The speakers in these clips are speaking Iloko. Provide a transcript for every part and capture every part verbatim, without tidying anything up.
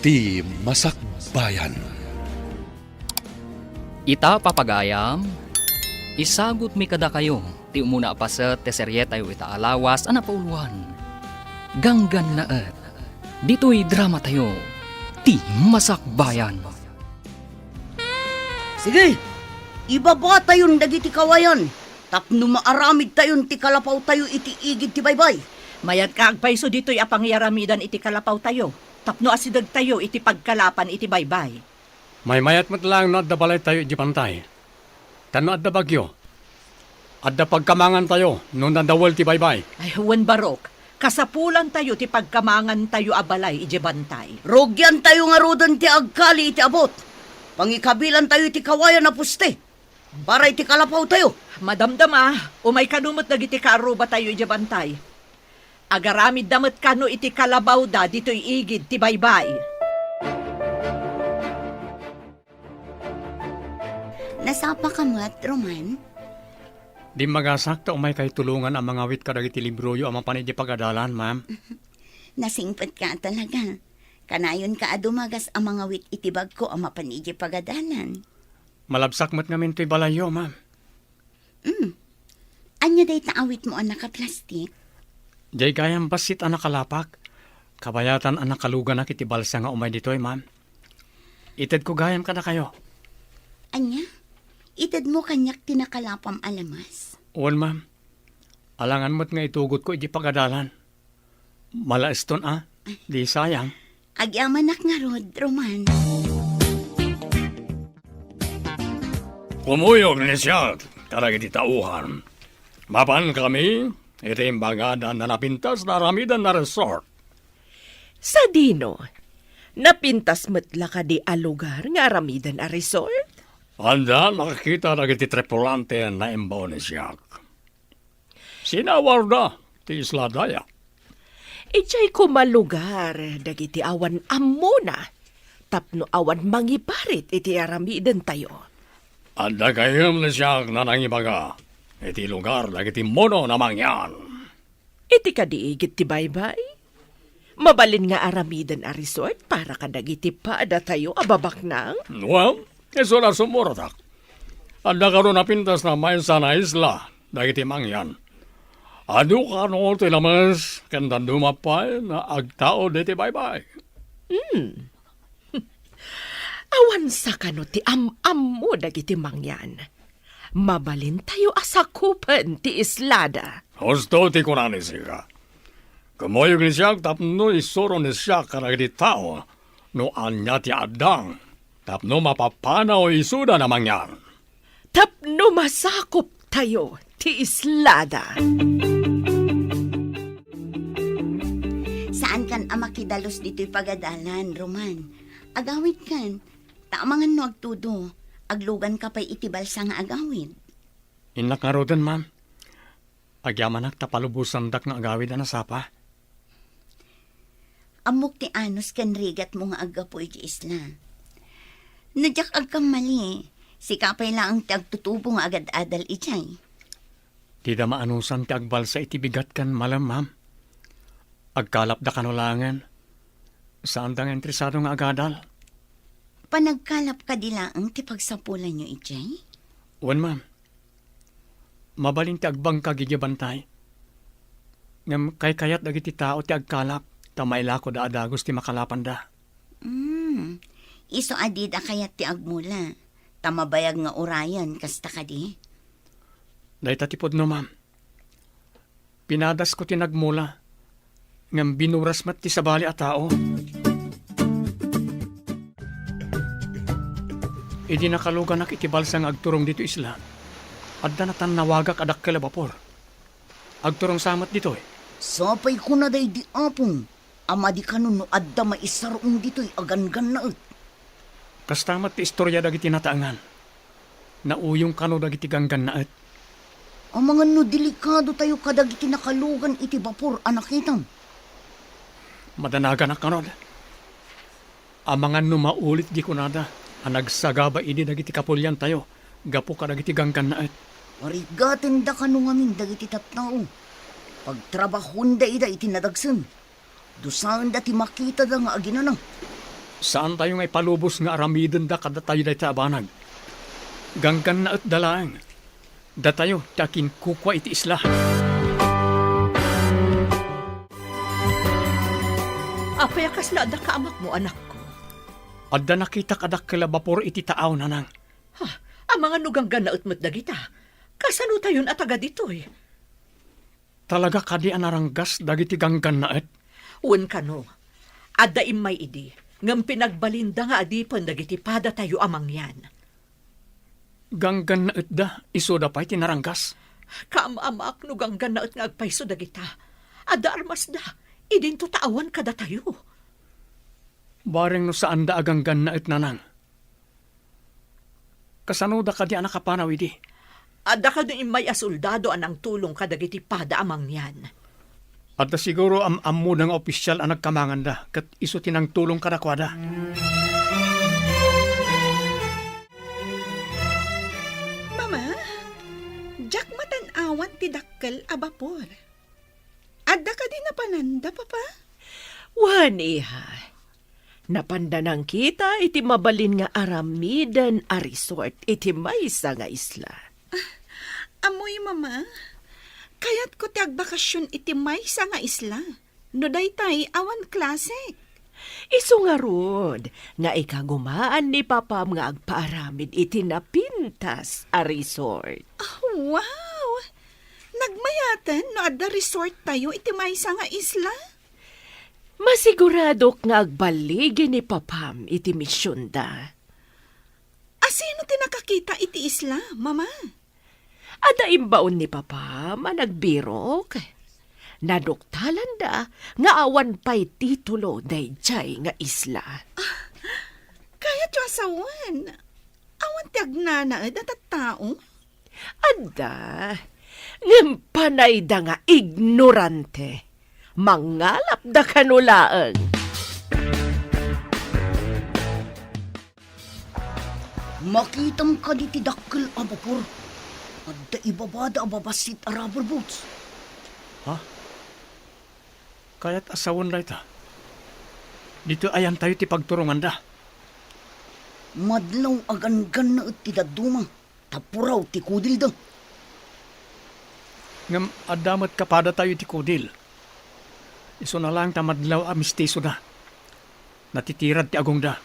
Ti Masakbayan. Ita, papagayam, isagutmi kadakayo ti umuna a paset ti serietayo ita a lawas a napauloan, Ganggannaet. Ditoy dramatayo, Ti Masakbayan. Sige, ibabatayon dagiti kawayan tapno maaramidtayon ti kalapawtayo iti igid ti baybay. Mayat ka agpayso ditoy a pangiyaramidan iti kalapawtayo tapno asidegtayo iti pagkalapan iti baybay. Maymayat met laeng no adda balaytayo idiay bantay. Ta no adda bagyo, adda pagkamangantayo no nadawel ti baybay. Ay, wen, Barok, kasapulantayo ti pagkamangantayo a balay idiay bantay. Rugiantayo ngaruden ti agkali iti abut. Pangikabilantayo iti kawayan a poste. Para iti kalapawtayo. Madamdama, umay kano met dagiti kaarrubatayo idiay bantay. Agaramidda met kano iti kalabawda ditoy igid ti baybay. Nasapaka met, Roman? Dimmagasak ta umaykay tulongan a mangawit kadagiti libroyo a mapan idiay pagadalan, ma'am. Nasingpetka talaga. Kanayonka a dumagas a mangawit iti bagko a mapan idiay pagadalan. Malabsak met ngamin toy balayyo, ma'am. Mm. Ania dayta awitmo a nakaplastik? Diay gayam bassit a nakalapak. Kabayatan a nakaluganak iti balsa nga umay ditoy, ma'am. Itedko gayam kadakayo. Ania? Itedmo kaniak ti nakalapam a lamas? Wen, ma'am. Alangan met nga itugotko idiay pagadalan. Malaeston a, di sayang. Agyamanak ngarud, Roman. Kumuyog ni siak kadagiti tauhan. Mapan kami iti imbagadan a napintas nga aramiden a resort. Sadino? Napintas met la kadi a lugar nga aramiden a resort? Adda nakakita dagiti tripulante a naimbaw ni siak. Sinawarda ti isla daya. Idiay koma lugar dagiti awan ammona tapno awan mangiparit iti aramidentayo. Adda gayam ni siak a nangibaga iti lugar dagiti mono a mangyan. Iti kadi igid ti baybay? Mabalin nga aramiden a resort para kadagiti padatayo a babaknang? Well, isu la sumuratak. Adda kano napintas a maysa a isla dagiti mangyan. Adu kano ti lames ken dadduma pay a agtaud iti baybay. Hmm. Awan sa kano ti am-ammo dagiti mangyan. Mabalintayo a sakupen ti islada. Husto ti kuna ni sika. Kumuyog ni siak tapno isuro ni siak kadagiti tao no ania ti addang tapno mapapanaw isuda a mangyan. Tapno masakuptayo ti islada. Saankan a makidalus ditoy pagadalan, Roman. Agawidkan, ta amangan no agtudo, agluganka pay iti balsa nga agawid. Innak ngaruden, ma'am. Agyamanak ta palubosandak nga agawid a nasapa. Ammok ti anus ken rigatmo nga aggapu iti isla. No diak agkammali, sika pay laeng ti agtutubo nga agad-adal idiay. Dida maanusan ti agbalsa iti bigat ken malem, ma'am. Agkalapda kano laengen. Saanda nga interesado nga agadal. Panagkalap kadi laeng ti pagsapulanyo idiay? Wen, ma'am. Mabalin ti agbangkag idiay bantay. Ngem kaykayat dagiti tao ti agkalap ta mailakoda a dagus ti makalapanda. Mm. Isu a dida kayat ti agmula, ta mabayag nga urayen, kasta kadi? Dayta ti pudno, ma'am. Pinadasko ti nagmula, ngem binuras met ti sabali a tao. Idi nakaluganak iti balsa nga agturong ditoy isla, adda natannawagak a dakkel a bapor. Agturong sa met ditoy. Sapay kuna daydi apong a madi kano no adda maisar-ong ditoy a ganggannaet. Kasta met ti istoria dagiti nataengan. Nauyong kano dagiti ganggannaet. Amangan no delikadotayo kadagiti nakalugan iti bapor a nakitam. Madanaganak kano. Amangan no maulit di kunada a nagsagaba idi dagiti kapuliantayo gapu kadagiti ganggannaet. Parigatenda kano ngamin dagiti tattao. Pagtrabahonda ida iti nadagsen. Dusaenda ti makitada nga aginana. Saantayo nga ipalubos nga aramidenda kadatayo dayta a banag. Ganggannaetda laeng. Datayo ti akinkukua iti isla. Apay a kasla adda kaamakmo, anakko? Adda nakitak a dakkel a bapor iti taaw, nanang. Ha? Amangan no ganggannaet met dagita. Kasanotayon a taga ditoy? Talaga kadi a naranggas dagiti ganggannaet? Wen kano, adda immay idi, ngem pinagbalinda nga adipen dagiti padatayo a mangyan. Ganggannaetda, isuda pay ti naranggas? Kaam-amaak no ganggannaet nga agpayso dagita. Adda armasda, idinto ta awan kadatayo. Bareng no saanda a ganggannaet, nanang. Kasanoda kadi a nakapanaw idi? Adda kadi immay a soldado a nangtulong kadagiti pada a mangyan. Adda siguro am-ammoda nga opisial a nagkamanganda, ket isu ti nangtulong kadakuada. Mama, diak matan-awan ti dakkel a bapor. Adda kadi napananda, Papa? Wen, iha. Napanda nangkita iti mabalin nga aramiden a resort iti maysa nga isla. Ammoyo, Mama. Kayatko ti agbakasion iti maysa nga isla. No daytay, awan klasek. Isu ngarud nga ikagumaan ni Papam nga agpaaramid iti napintas a resort. Ah, wow! Nagmayaten no adda resort tayo iti maysa nga isla? Masiguradok nga agballigi ni Papam iti misionda. Asino ti nakakita iti isla, Mama? Adda imbaon ni Papam a nagbirok. Naduktalanda nga awan pay titulo daydiay nga isla. Ah, kayatyo a sawen, awan ti agnanaed a tattao? Adda, ngem panayda nga ignorante. Mangalapda kano laeng. Makitam kadi ti dakkel a bapor? Adda ibabada a babassit a rubber boats. Ha? Kayat a sawen dayta. Ditoy ayantayo ti pagturonganda. Madlaw a ganggannaet ti dadduma, ta puraw ti kudilda. Ngem adda met kapadatayo iti kudil. Isuna laeng ta madlaw a mistisoda. Natitirad ti agongda.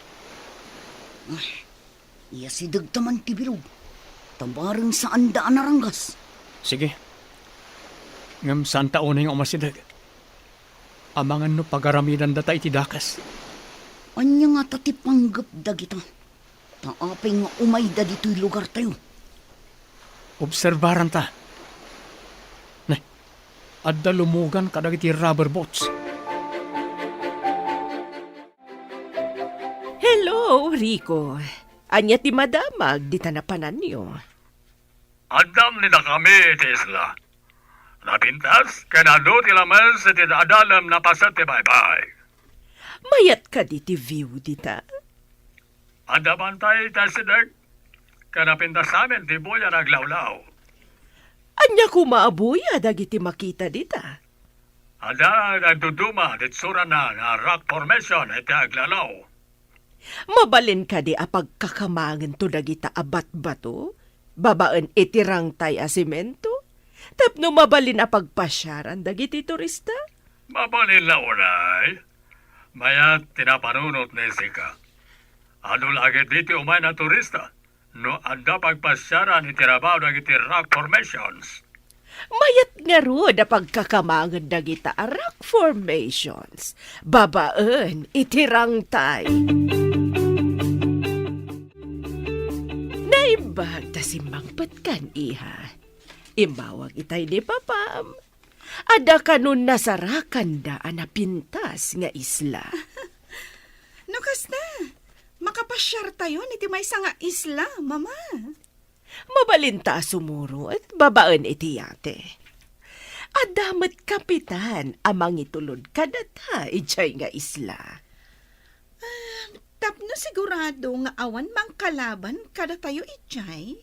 Ay, iyasidegta man ti bilog, ta bareng saanda a naranggas. Sige. Ngem saanta unay nga umasideg. Amangan no pagaramidandata iti dakes. Ania ngata ti panggep dagita? Ta apay nga umayda ditoy lugartayo? Obserbaranta. Ne, adda lumugan kadagiti rubber boats. Hello, Rico. Ania ti madamag dita napananyo? Addam ni dakami iti isla. Napintas ken adu ti lames iti adalem napaset ti baybay. Mayat kadi ti view dita? Adda bantay ti asideg, ken napintas amin ti buya nga aglawlaw. Ania koma a buya dagiti makita dita? Adda nagduduma ti itsurana nga rock formation iti aglawlaw. Mabalin kadi a pagkakamangento dagita a batbato babaen iti rangtay a semento tapno mabalin a pagpasiaran dagiti turista? Mabalin la unay. Mayat ti napanunot ni Sika. Adu la ketdi ti umay a turista no adda pagpasiaran iti rabaw dagiti rock formations. Mayat ngarud a pagkakamangen dagita a rock formations babaen iti rangtay. Naimbag ta simmangpetkan, iha. Immawag itay ni Papam. Adda kano nasarakanda a napintas nga isla. No kasta, makapasiartayon iti maysa nga isla, Mama. Mabalinta a sumurot babaen iti yate. Adda met kapitan a mangitulod kadata idiay nga isla. Ah, tapno sigurado nga awan mangkalaban kadatayo idiay,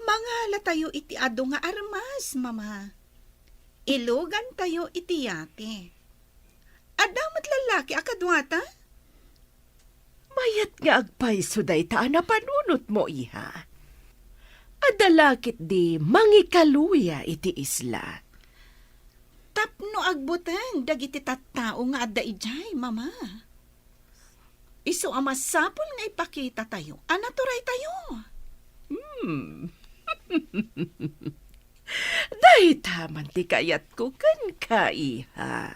mangalatayo iti adu nga armas, Mama. Ilugantayo iti yate. Adda met lallaki a kaduata? nga agpayso dayta a napanunotmo, iha. Adda la ketdi mangikaluya iti isla. Tapno agbuteng dagiti tattao nga adda idiay, Mama. Isu a masapul nga ipakitatayo a naturaytayo. Hmm. Dayta man ti kayatko kenka, iha.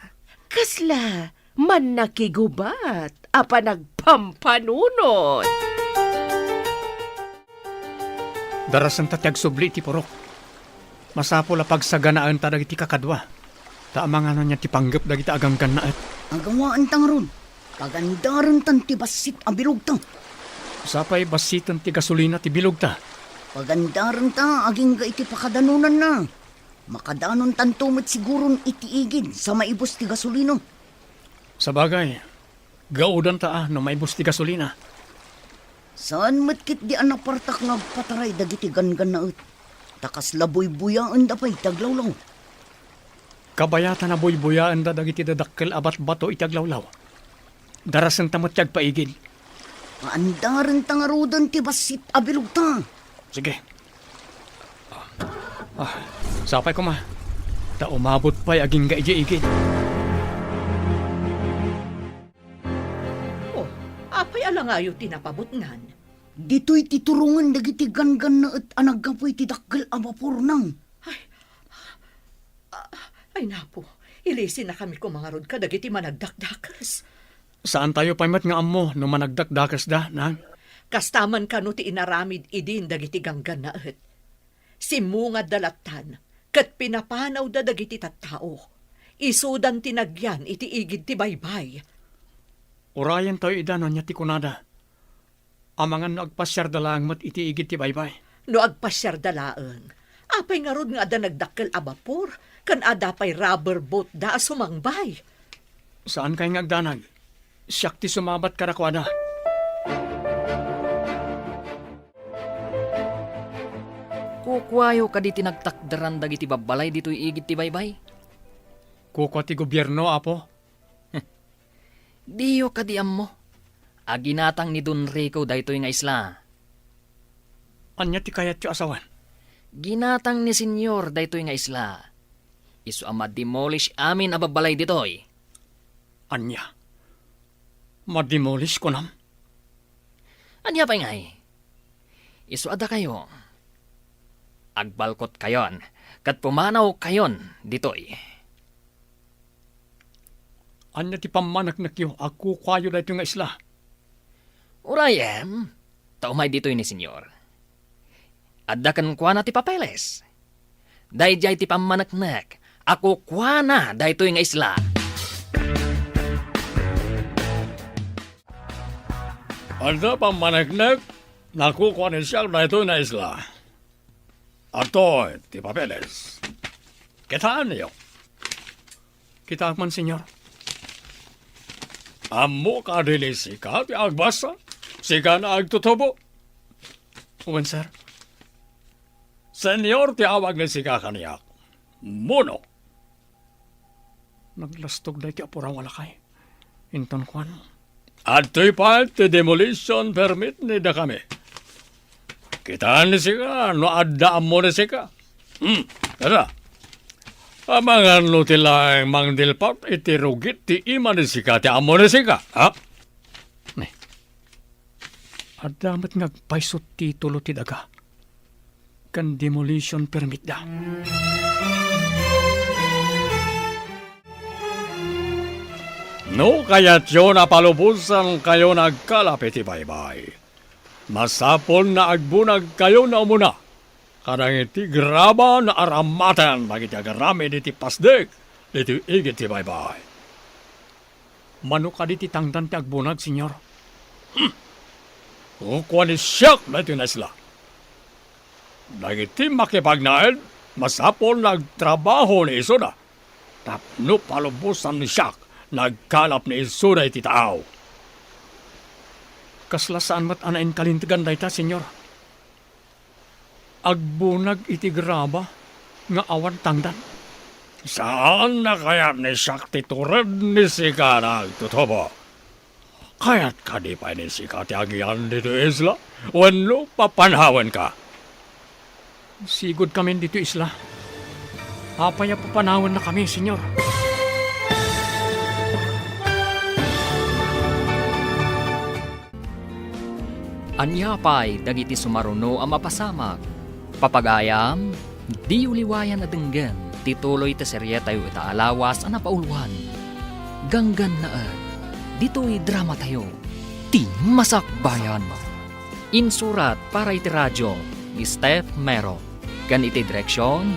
Kasla mannakigubat a panagpampanunot. Darasenta ti agsubli iti purok. Masapul a pagsaganaenta dagiti kakadua, ta amangan ania ti panggep dagiti aganggannaet. Agawaenta ngarud, pagandarentan ti bassit a bilogta. Sapay bassiten ti gasolina ti bilogta. Pagandarenta agingga iti pakadanonanna. Makadanontanto met siguron iti igid sa maibus ti gasolina. Sabagay, gaudanta a no maibus ti gasolina. Saan met ketdi a napartak nga agpataray dagiti ganggannaet, ta kasla buybuyaenda pay ti aglawlaw. Kabayatan a buybuyaenda dagiti dadakkel a batbato iti aglawlaw. Darasenta met ti agpaigid. Paandarenta ngaruden ti bassit a bilogta. Sige. Ah, sapay koma. Ta umabot pay agingga idiay igid. Oh, apay a langayo ti napabutngan? Ditoy ti turongen dagiti ganggannaet a naggapu iti dakkel a bapor, nang. Ay, ah, ay, napo, ilisinakami koma ngarud kadagiti managdakdakes. Saantayo pay met nga ammo no managdakdakesda, nang. Kasta man kano ti inaramid idin dagiti ganggannaet. Simmungadda lattan, ket pinapanawda dagiti tattao. Isudan ti nagyan iti igid ti baybay. Urayentayo ida no ania ti kunada. Amangan no agpasiarda laeng met iti igid ti baybay. No agpasiarda laeng, apay ngarud nga adda nagdakkel a bapor, ken adda pay rubber boat da a sumangbay? Saankay nga agdanag. Siak ti sumabat kadakuada. Kukuayo kadi ti nagtakderan dagiti babbalay ditoy igid ti baybay? Kukua ti gobierno, Apo. Diyo kadi ammo a ginatang ni Don Rico daytoy nga isla? Ania ti kayatyo a sawen? Ginatang ni Senyor daytoy nga isla. Isu a ma-demolish amin a babbalay ditoy. Ania? Ma-demolish, kunam? Ania pay ngay? Isu a dakayo, agbalkotkayon ket pumanawkayon ditoy. Ania ti pammaneknekyo a kukuayo daytoy nga isla? Urayem, ta umay ditoy ni Senyor. Adda kenkuana ti papeles. Daydiay ti pammaneknek a kukuana daytoy nga isla. Adda pammaneknek a kukua ni siak daytoy nga isla. Adtoy ti papeles. Kitaenyo. Kitaek man, Senyor. Ammo kadi ni sika ti agbasa? Sika nga agtutubo? Wen, sir. Senyor ti awag ni sika kaniak. Muno. Naglastog daytoy a puraw a lakay. Inton kuan, "Adtoy pay ti demolition permit ni dakami. Kitaen ni sika no adda ammo ni sika." Hmm, kada. Amangan no ti laeng mangdilpat iti rugit ti ima ni sika ti ammo ni sika, ha? Ni, adda met nga agpayso titulo ti daga ken demolition permit da. No kayatyo a palubosankayo nga agkalap iti baybay, masapul nga agbunagkayo nga umuna kadagiti graba nga aramaten dagiti agaramid iti pasdek ditoy igid ti baybay. Mano kadi ti tangdan ti agbunag, Senyor? Hmm. Kukua ni siak daytoy nga isla. Dagiti makipagnaed, masapul nga agtrabaho ni isuda tapno palubosan ni siak nga agkalap ni isuda iti taaw. Kasla saan met a nainkalintegan dayta, Senyor? Agbunag iti graba nga awan tangdan. Saan a kayat ni siak ti tured ni sika nga agtutubo. Kayat kadi pay ni sika ti agian ditoy isla? Wenno papanawenka? Sigud kamin ditoy isla. Apay a papanawennakami, Señor? Ania pay dagiti sumaruno a mapasamak? Papagayam, diyo liwayan a denggen ti tuloy ti serietayo ita a lawas a napauluan. Ganggannaet, ditoy dramatayo, Ti Masakbayan. Insurat para iti radio ni Steph Mero, ken iti direksion,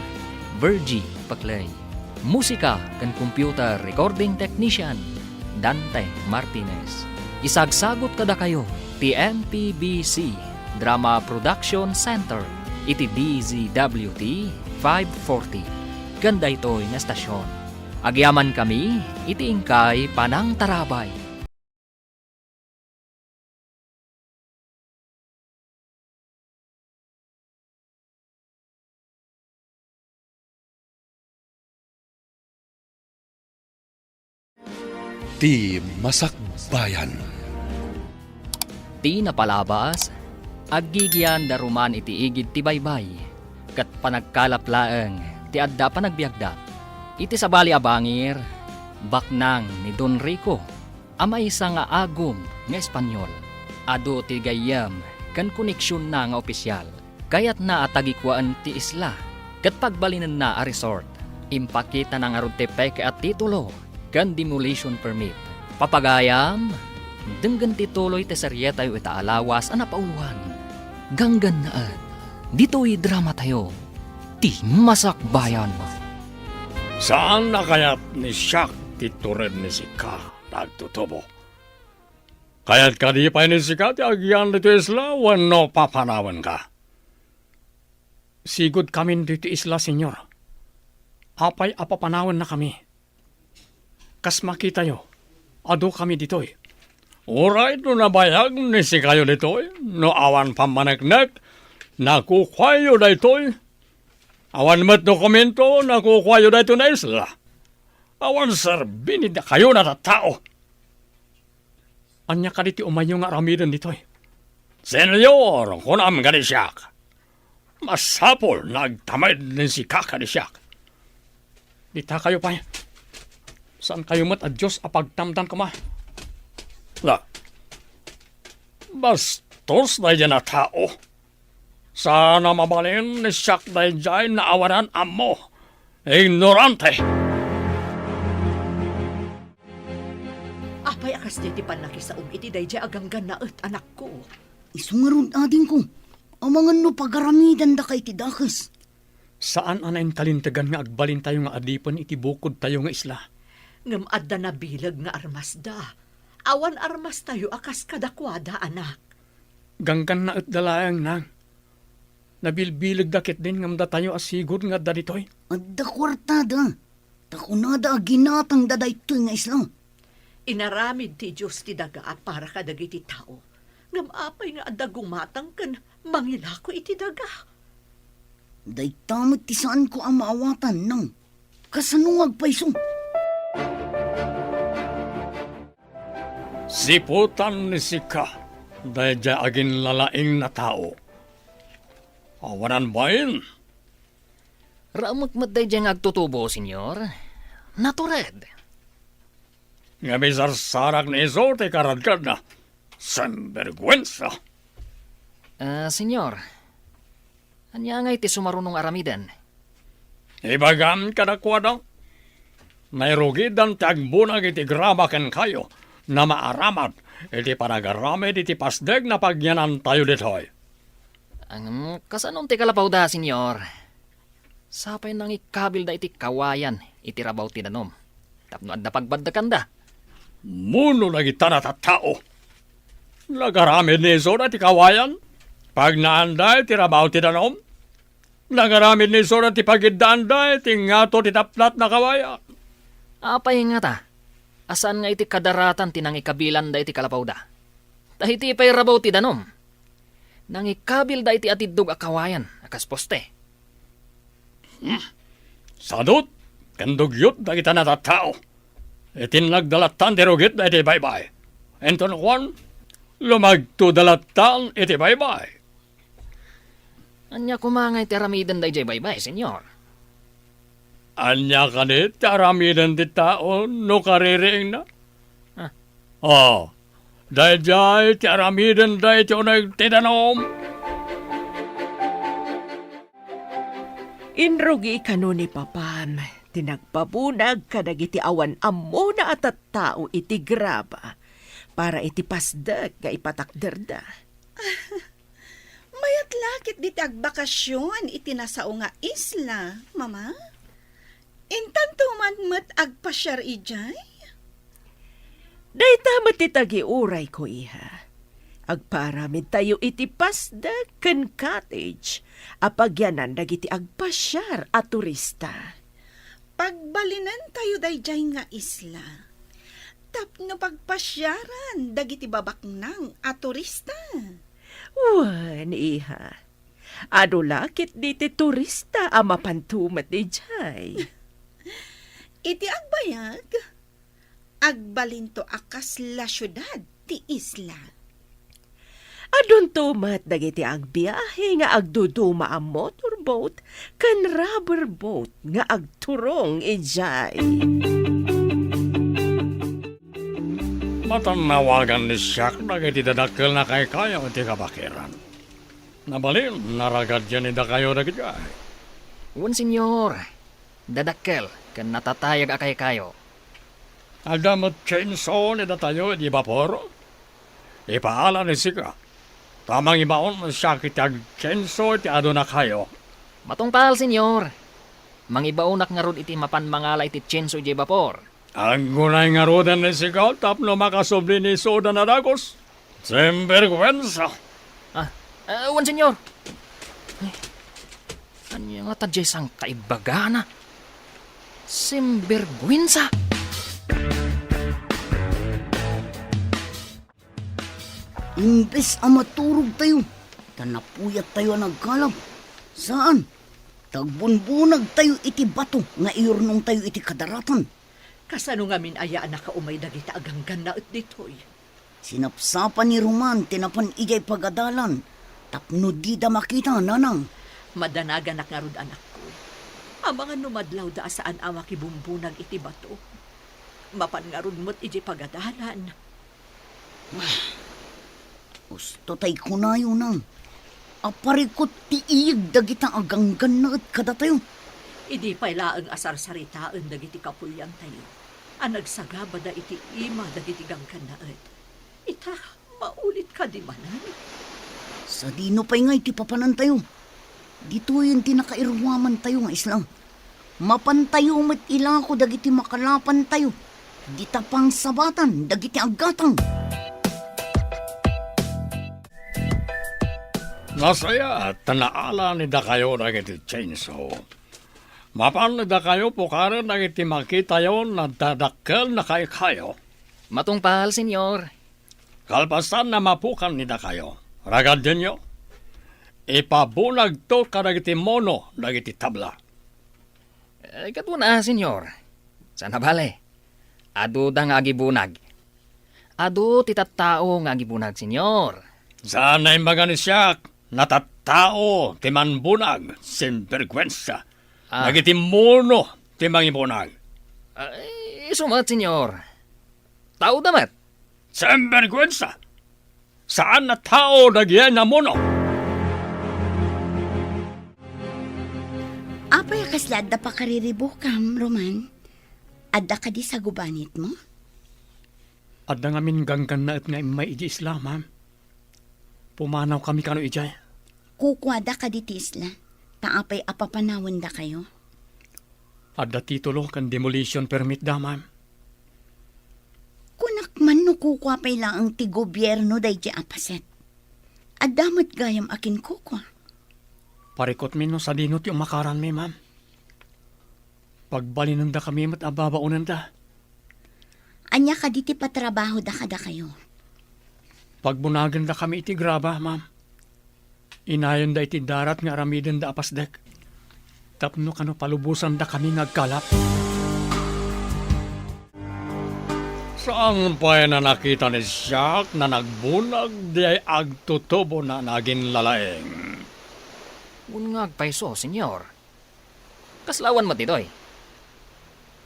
Virgie Paclay. Musika ken computer recording technician, Dante Martinez. Isagsagut kadakayo ti M P B C Drama Production Center iti D Z W T five forty ken daytoy nga estasion. Agyamankami iti inkay panangtarabay. Ti Masakbayan. Ti napalabas, aggigian daruman iti igid ti baybay, ket panagkalap laeng ti adda panagbiagda. Iti sabali a bangir, baknang ni Don Rico a maysa nga agum nga Espanyol. Adu ti gayyem ken koneksionna nga opisial. Kayatna a tagikuaen ti isla ket pagbalinenna a resort. Impakitana ngarud ti peke a titulo ken demolition permit. Papagayam, denggen ti tuloy ti serietayo ita a lawas a napauluan. Ganggannaet, ditoy dramatayo, Ti Masakbayan. Saan a kayat ni Siak ti tured ni sika nga agtutubo? Kayat kadi pay ni sika ti agian ditoy isla wenno papanawenka? Sigud kamin ditoy isla, Señor. Apay a papanawennakami? Kas makitayo, adu kami ditoy. Uray no nabayag ni sikayo ditoy, no awan pammaneknek, nakukuayo daytoy. Awan met dokumento, nakukuayo daytoy nga isla. Awan serbi ni dakayo nga tattao. Ania kadi ti umayyo nga aramiden ditoy? Señor, kunam kadi siak, masapul nga agtamed ni sika kadi siak. Ditakayo pay. Saankayo met a Dios a pagtamdan koma. La, bastos daydiay a tao. Saan a mabalin ni siak daydiay nga awanan ammo. Ignorante! Apay a kasdiay ti pannakisaom iti daydiay a ganggannaet, anakko? Isu ngarud, adingko, amangan no pagaramidandaka iti dakes. Saan a nainkalintegan nga agbalintayo nga adipen iti bukodtayo nga isla. Ngem adda nabileg nga armasda. Awan armastayo a kas kadakuada, anak. Ganggannaetda laeng, nang. Nabilbilegda ketdin ngem datayo a sigud nga adda ditoy. Adda kuartada. Ta kunada a ginatangda daytoy nga isla. Inaramid ti Dios ti daga a para kadagiti tao. Ngem apay nga adda gumatang ken mangilako iti daga? Dayta met ti saanko a maawatan, nang. Kasano nga agpayso? Siputan ni sika daydiay aginlalaing a tao. Awanan bain. Raumek met daydiay nga agtutubo, Señor. Natured. Nga misarsarak ni isu ti karadkadna. Sinberguensa! Ah, Señor, ania ngay ti sumaruno nga aramiden? Ibagam kadakuada, nairugidan ti agbunag iti grama kenkayo, nga maaramid iti panagaramid iti pasdek nga pagyanantayo ditoy. Ngem, kasanon ti kalapawda, Señor? Sapay nangikabilda iti kawayan iti rabaw ti danum tapno adda pagbaddekanda. Muno dagita a tattao, nagaramid ni isuda iti kawayan, pagnaanda iti rabaw ti danum. Nagaramid ni isuda iti pagiddaanda iti ngato ti taplat a kawayan. Apay ngata a saan nga iti kadaratan ti nangikabilanda iti kalapawda? Ta iti pay rabaw ti danum, nangikabilda iti atiddog a kawayan a kas poste. Hmm. Sadut ken dugyot dagita a tattao. Iti nagdalatan ti rugit daytoy baybay. Inton kuan, lumagtoda lattan iti baybay. Ania koma nga iti aramiden daydiay baybay, Señor? Ania kadi ti aramiden ti tao no kaririingna? Ah. Oh, daydiay ti aramiden daytoy uneg ti danum. Inrugi kano ni papam ti nagpabunag kadagiti awan ammona a tattao iti graba para iti pasdek nga ipatakderda. Mayat la ket diti agbakasion iti nasao nga isla, Mama. Intanto man met agpasiar idiay? Dayta met ti tagiurayko, iha. Agpaaramidtayo iti pasdek ken cottage a pagyanan dagiti agpasiar a turista. Pagbalinentayo daydiay nga isla tapno pagpasiaran dagiti babaknang a turista. Wen, iha. Adu la ketdi ti turista a mapanto met idiay. Iti agbayag, agbalinto a kasla siudad ti isla. Adunto met dagiti agbiahe nga agduduma a motorboat ken rubber boat nga agturong idiay. Matannawagan ni Siak dagiti dadakkel a kaykayo iti kabakiran. Nabalin, naragadyan ni dakayo dagidiay. Wen, Señor. Dadakkel ken natatayag a kaykayo. Adda met chainsaw ni datayo iti bapor. Ipaala ni sika, ta mangibaon siak iti agchainsaw iti adunakayo. Matungpal, Señor. Mangibaonak ngarud iti mapan mangala iti chainsaw idiay bapor. Aggunay ngaruden ni sika tapno makasubli ni isudan a dagus. Sinbergwensa! Ah, ah, wen, Señor. Ay, ania ngata diay sangkaibbagana? Sinbergwensa! Imbes a maturogtayo, ta napuyattayo a naggalab. Saan, ta agbunbunagtayo iti bato nga iyurnongtayo iti kadaratan. Kasano ngamin aya a nakaumay dagita a ganggannaet ditoy? Sinapsapa ni Roman ti napan idiay pagadalan tapno dida makita, nanang. Madanaganak ngarud, anakko. Amangan no madlawda a saan a makibumbunag iti bato. Mapan ngarud met idiay pagadalan. Usto tay kunayo, nang, a parikut ti iyeg dagita a ganggannaet kadatayo. Idi pay laeng a sarsaritaen dagiti kapuliantayo a nagsagabada iti ima dagiti ganggannaet, ita, maulit kadi manen? Sadino pay ngay ti papanantayo? Ditoyen ti nakairuamantayo nga isla. Mapantayo met ilako dagiti makalapantayo, dita pangsabatan dagiti aggatang. Nasayaat ta naala ni dakayo dagiti chainsaw. Mapan dakayo pukaren dagiti makitayo a dadakkel a kaykayo. Matungpal, Señor. Kalpasan a mapukan ni dakayo, ragaddenyo, ipabunagto kadagiti mono dagiti tabla. Eh, kaduna, Señor. Saan a bale, aduda nga agibunag. Adu ti tattao nga agibunag, Señor. Saan a imbaga ni siak, natattao ti manbunag, sinbergwensa. Ah. Dagiti mono ti mangibunag. Ay, isu met, Señor. Taoda met. Sinbergwensa! Saan a tao dagiti namuno. Apay a kasla adda pakariribukam, Roman? Adda kadi sagubanitmo? Adda ngamin ganggannaet nga immay iti isla, ma'am. Pumanawkami kano idiay. Kukuada kadi ti isla, ta apay a papanawendakayo? Adda titulo ken demolition permit da, ma'am. Kunak man no kukua pay laeng ti gobierno daydi a paset. Adda met gayam a kinkukua. Parikutmi no sadino ti umakaranmi, ma'am. Pagbalinendakami met a babaonenda. Ania kadi ti patrabahoda kadakayo? Pagbunagenda kami iti graba, ma'am. Inayonda iti darat nga aramidenda a pasdek. Tapno kano palubosandakami nga agkalap. Saan pay a nakita ni Jack a nagbunag diay agtutubona nga aginlalaing? Wen nga agpayso, Señor. Kasla awan met ditoy?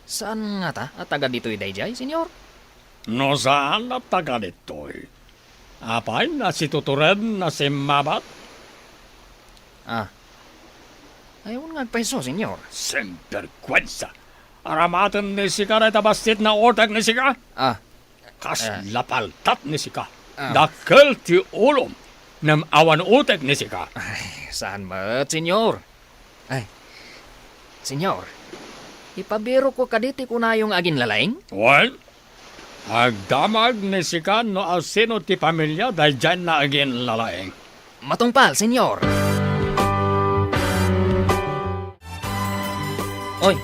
Saan ngata a taga ditoy daydiay, Señor? No saan a taga ditoy, apay a situtured a simmabat? Ah. Ay, wen nga agpayso, Señor. Sinbergwensa! Aramaten ni sika dayta bassit nga utek ni sika? Ah. Kasla paltat ni sika. Ah. Dakkel ti ulom, ngem awan utek ni sika. Ay, saan met, Señor. Ay, Señor, ipabirokko kadi ti kunayo nga aginlalaing? Wen, agdamag ni sika no asino ti pamilia daydiay nga aginlalaing. Matungpal, Señor. Oy,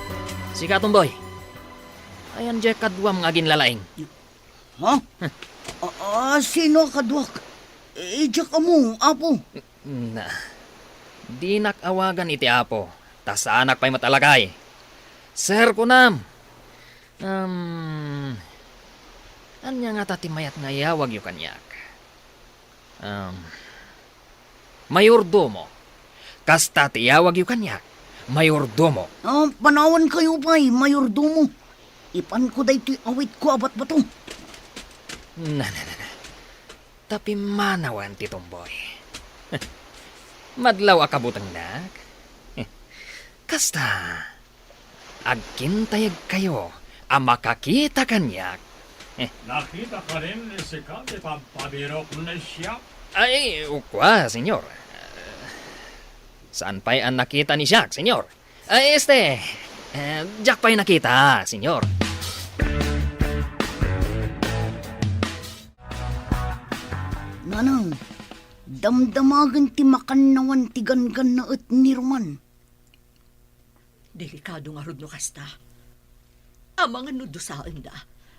sika, Tomboy. Ayan diay kaduam nga aginlalaing. Ha? A, a, sino a kaduak? Idiak ammo, Apo. Na, dinak awagan iti Apo, ta saanak pay met a lakay. Sir, kunam. Um, ania ngata ti mayat nga iyawagyo kaniak? Um, mayordomo. Kasta ti iyawagyo kaniak, mayordomo. Ah, panawankayo pay, mayordomo. Ipanko daytoy awitko a batbato. Na, na, na, na. Ta pimmanawen ti Tomboy. Madlaw a kabutengnak. Kasta, agkintayegkayo a makakita kaniak. Nakita kadin ni sika ti pagpabirok ni Jack? Ay, kua, Señor. Saan pay a nakita ni Jack, Señor? Ay, este, eh, diak pay nakita, Señor. Nanang, damdamagen ti makannawan ti ganggannaet ni Roman. Delikado ngarud no kasta. Amangan no dusaenda,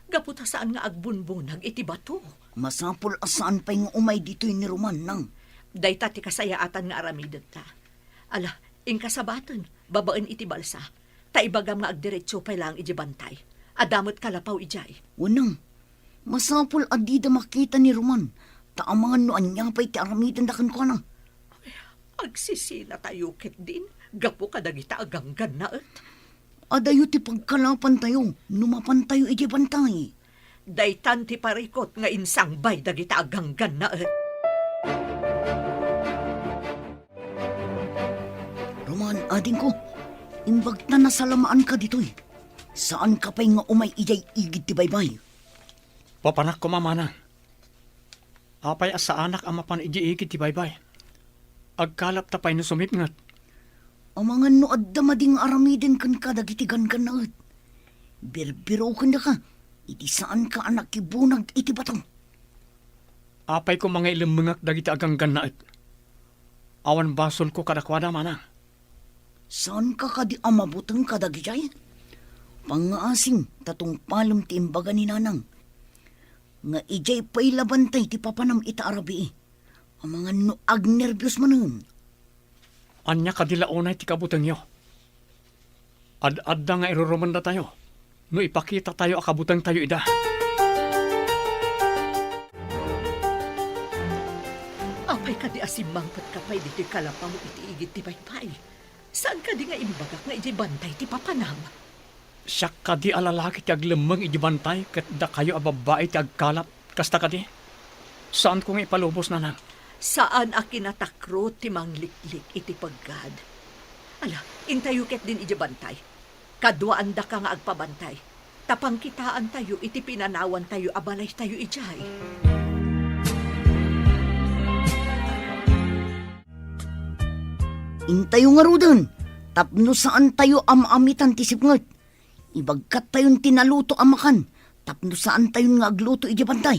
gapu ta saan nga agbunbunag iti bato. Masapul a saan pay nga umay ditoy ni Roman, nang. Dayta ti kasayaatan nga aramidenta. Ala, inka sabaten, babaen iti balsa, ta ibagam nga agdiretso pay laeng idiay bantay. Adda met kalapaw idiay. Wenno, masapul a dida makita ni Roman, ta amangan no ania pay ti aramidenda kenkuana. Agsisinatayo ketdin gapu kadagita a ganggannaet. Adayo ti pagkalapantayo no mapantayo idiay bantay. Daytan ti parikut nga insangbay dagita a ganggannaet. Roman, adingko, imbag ta nasalamaanka ditoy. Saanka pay nga umay idiay igid ti baybay. Papanak koma, manang. Apay a saanak a mapan idiay igid ti baybay? Agkalapta pay no sumipnget. Amangan no adda madi nga aramiden kenka dagiti ganggannaet. Birbirokendaka iti saanka a nakibunag iti bato. Apay koma nga ilemmengak dagiti a ganggannaet? Awan basolko kadakuada, manang. Saanka kadi a mabuteng kadagijay? Pangngaasim ta tungpalem ti imbaga ni nanang. Nga idiay pay la bantay ti papanam ita a rabii. Amangan no agnerbios manen. Ania kadi la unay ti kabutengyo? Ad-adda nga irurumendatayo no ipakitatayo a kabutengtayo ida. Apay kadi a simmangpetka pay ditoy kalapaw iti igid ti baybay? Saan kadi nga imbagak nga idiay bantay ti papanam? Siak kadi a lalaki ti aglemmeng idiay bantay ket dakayo a babbai ti agkalap. Kasta kadi? Saanko nga ipalubos, nanang. Saan a kinatakro ti mangliklik iti peggad. Ala, intayo ketdin idiay bantay. Kaduaandaka nga agpabantay, ta pangkitaantayo iti pinanawantayo a balaytayo idiay. Intayo ngaruden, tapno saantayo a maamitan ti sipnget. Ibagkattayon ti naluto a makan, tapno saantayon nga agluto idiay bantay.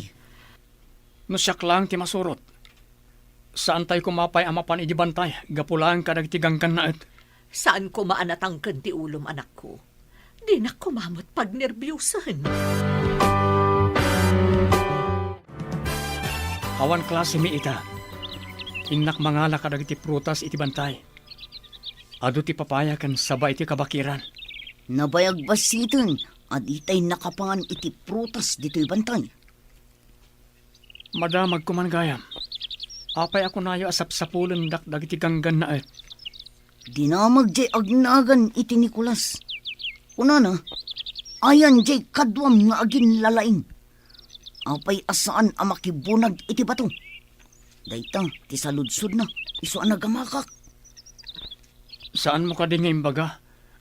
No siak laeng ti masurot, saantayo koma pay a mapan idiay bantay gapu laeng kadagiti ganggannaet. Saan koma a natangken ti ulom, anakko. Dinak koma met pagnerbiusen. Awan klasemi ita. Innak mangala kadagiti prutas iti bantay. Adu ti papaya ken saba iti kabakiran. Nabayag bassiten, a ditay nakapangan iti prutas ditoy bantay. Madamag koman gayam. Apay a kunayo a sapsapulendak dagiti ganggannaet? Dinamag jay agnagan iti Nicolas. Kunana, ayan jay kaduam nga aginlalaing. Apay a saan a makibunag iti bato? Dayta ti saludsodna, isu a nagamakak. Saanmo kadi nga imbaga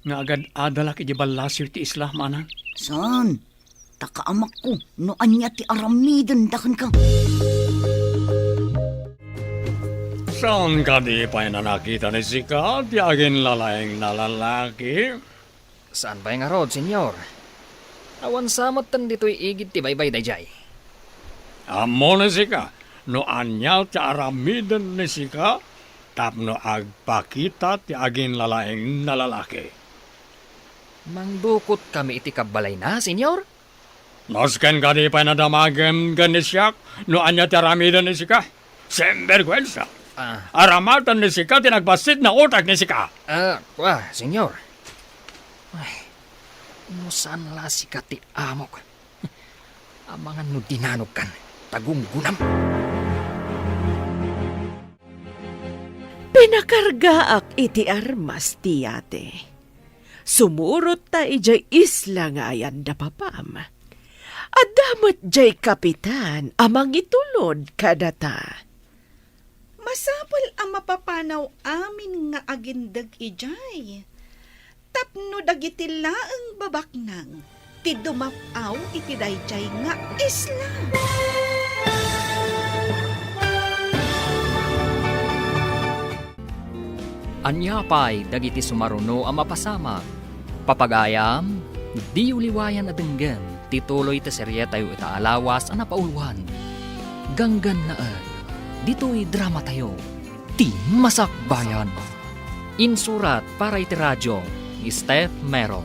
nga agad-adalak iti ballasiw ti isla, manang? Saan? Ta kaamakko no ania ti aramidenda kenka. Saan kadi pay a nakita ni sika ti aginlalaing a lalaki? Saan pay ngarud, Señor? Awan sa metten ditoy igid ti baybay daydiay. Ammo ni sika no ania ti aramiden ni sika tapno agpakita ti aginlalaing a lalaki? Mangdukotkami iti kabbalayna, Señor? Nasken kadi pay a nadamagem ken ni siak no ania ti aramiden ni sika? Sinberguensa! Ah. Aramaten ni sika ti nagbassit nga utek ni sika. Ah, kua, Señor. Ay, no saan la sika ti amok. Amangan no dinanogkan, tagunggunam. Pinakargaak iti armas ti yate. Sumurotta idiay isla nga ayan da papam. Adda met diay kapitan a mangitulod kadata. Masapul a mapapanaw amin nga agindeg idiay. Tapno dagiti laeng babaknang ti dumap-aw iti daydiay nga isla. Ania pay dagiti sumaruno a mapasamak? Papagayam, diyo liwayan a denggem ti tuloy ti serietayo ita a lawas a napauluan. Ganggannaet, ditoy dramatayo, Ti Masakbayan. Insurat para iti radio ni Steph Mero,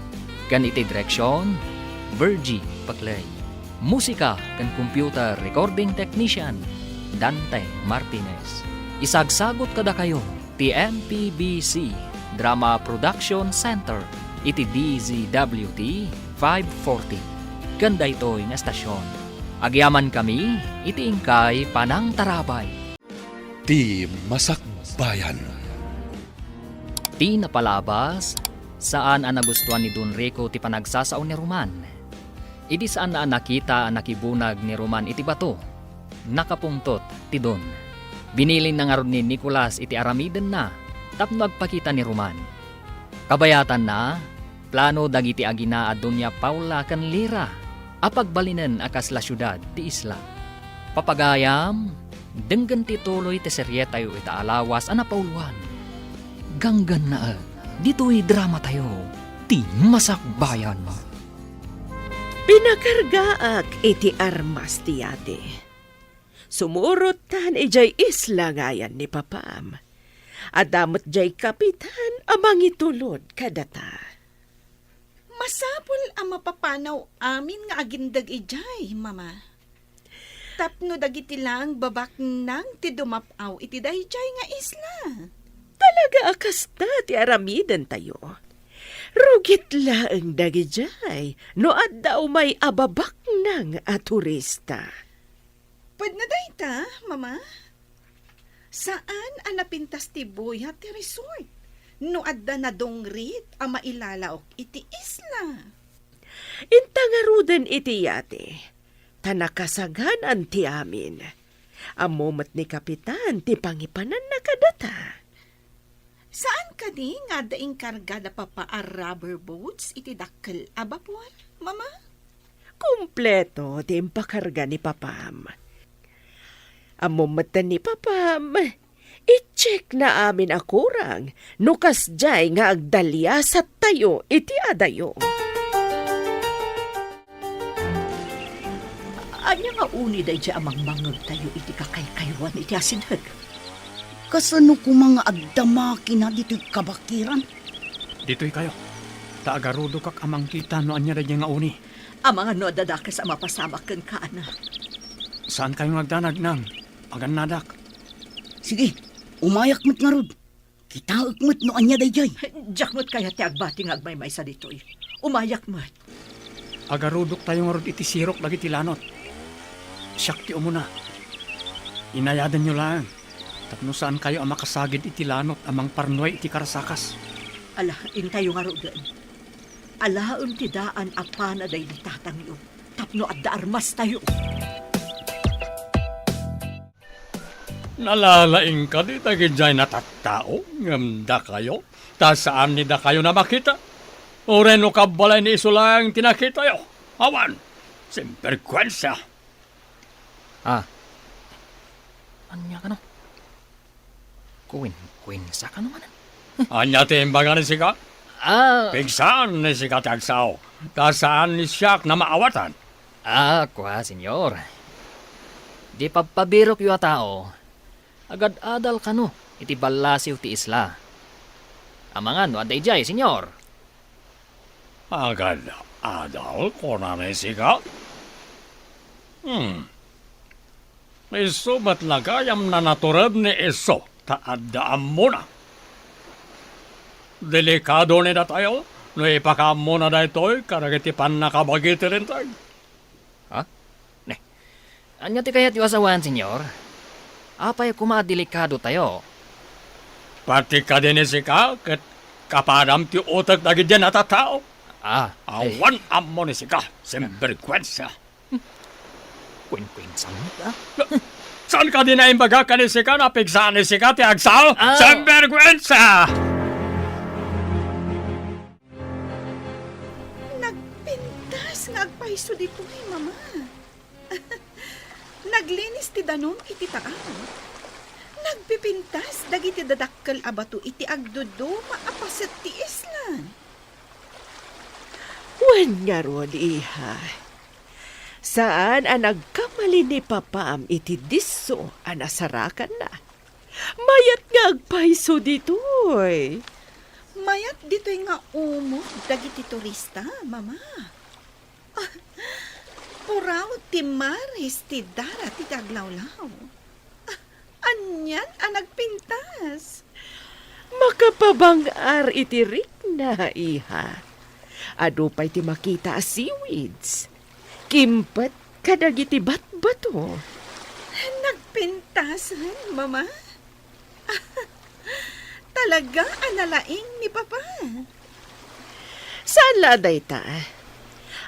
ken iti direksion, Virgie Paclay. Musika ken computer recording technician, Dante Martinez. Isagsagut kadakayo ti M P B C Drama Production Center iti D Z W T five forty ken daytoy nga estasion. Agyamankami iti inkay panangtarabay. Ti Masakbayan. Ti napalabas, saan a nagustuan ni Don Rico ti panagsasao ni Roman. Idi saan a nakita a nakibunag ni Roman iti bato, nakapungtot ti Don. Binilinna ngarud ni Nicolas iti aramidenna tapno agpakita ni Roman. Kabayatanna, plano dagiti agina a Doña Paula ken Lira a pagbalinen a kasla siudad ti isla. Papagayam, denggen ti tuloy ti serietayo ita a lawas a napauluan. Ganggannaet, ditoy dramatayo, Ti Masakbayan. Pinakargaak iti armas ti yate. Sumurottan idiay isla nga ayan ni papam. Adda met diay kapitan a mangitulod kadata. Masapul a mapapanaw amin nga agindeg idiay, Mama. Tapno dagiti laeng babaknang ti dumap-aw iti daydiay nga isla. Talaga a kasta ti aramidentayo. Rugit laeng dagidiay no adda umay a babaknang a turista. Pudno dayta, Mama. Saan a napintas ti buya ti resort no adda nadungrit a mailalaok iti isla. Inta ngaruden iti yate, ta nakasaganan ti amin. Ammo met ni Kapitan ti pangipananna kadata. Saan kadi nga adda inkarga da Papa a rubber boats iti dakkel a bapor, Mama? Kompleto ti impakarga ni Papam. Ammo metten ni Papam, i-check na amin a kurang no kasdiay nga agdaliasattayo iti adayo. Ania nga uni daydiay a mangmangngegtayo iti kakaykaywan iti asideg? Kasano koma nga agdama kina ditoy kabakiran? Ditoykayo, ta agarudokak a mangkita no ania daydiay nga uni. Amangan no adda dakes a mapasamak kenka, anak. Saankayo nga agdanag, Nang. Agannadak. Sige, umayak met ngarud. Kitaek met no ania daydiay. Diak met kayat ti agbati nga agmaymaysa ditoy. Umayak met. Agarudoktayo ngarud iti sirok dagiti lanot. Siak ti umuna. Inayadanyo laeng tapno saankayo a makasagid iti lanot a mangparnuay iti karasakas. Ala, intayo ngaruden. Alaem ti daan a pana daydi tatangyo tapno adda armastayo. Nalalaing kadi dagidiay natattao ngem dakayo, ta saan ni dakayo a makita? Uray no kabbalay ni isu laeng ti nakitayo? Awan! Sinberguensa! Ah. Ania kano? Kuwenkuwensa kano manen? Ania ti imbaga ni sika? Ah. Pigsaan ni sika ti agsao, ta saan ni siak a maawatan. Ah, kua, Señor. Di pabpabirokyo a tao, agad-adal kano iti ballasiw ti isla. Amangan no adda idiay, Señor. Agad-adal, kunana ni sika? Hmm. Isu met la gayam a natured ni isu ta adda ammona. Delikado ni datayo no ipakaammona daytoy kadagiti pannakabagi ti Linteg. Ha? Ne, ania ti kayatyo a sawen, Señor? Apay koma a delikadotayo? Pati kadi ni sika ket kapadam ti utek dagiti natattao. Ah, eh. Awan ammo ni sika, sinberguensa. Kuwenkuwensa met, ah. Saan kadi a imbagak ken ni sika a pigsaan ni sika ti agsao? Ah. Sinberguensa! Nagpintas nga agpayso ditoy, Mama. Naglinis ti danum iti taang. Nagpipintas dagiti dadakkel a bato iti agduduma a paset ti isla. Wen ngarud, iha. Saan a nagkamali ni papam iti disso a nasarakanna. Mayat nga agpayso ditoy. Mayat ditoy nga umog dagiti turista, Mama. Ah, puraw ti maris ti dara ti aglawlaw. Ah, anian a nagpintas? Makapabang-ar iti rikna, iha. Adu pay ti makita a seaweeds. Kimpet kadagiti batbato. Nagpintasen, Mama? Talaga a nalaing ni Papa. Saan la a dayta?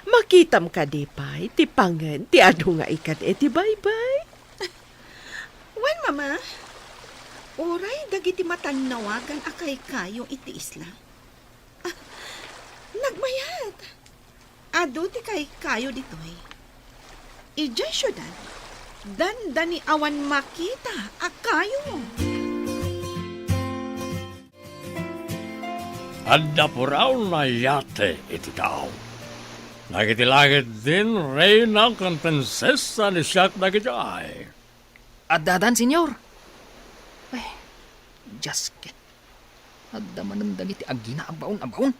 Makitam kadi pay ti pangen ti adu nga ikad-e ti baybay? Wen, Mama. Uray dagiti matannawagan a kaykayo iti isla. Ah, nagmayat. Adu ti kaykayo ditoy. Idiay siudad, dandani awan makita a kayo. Adda puraw a yate iti tao. Dagiti langit din, reyna ken prinsesa ni siak dagidiay. Addadan, Señor? Ay, Dios ket. Adda manen dagiti agina a baon a baon.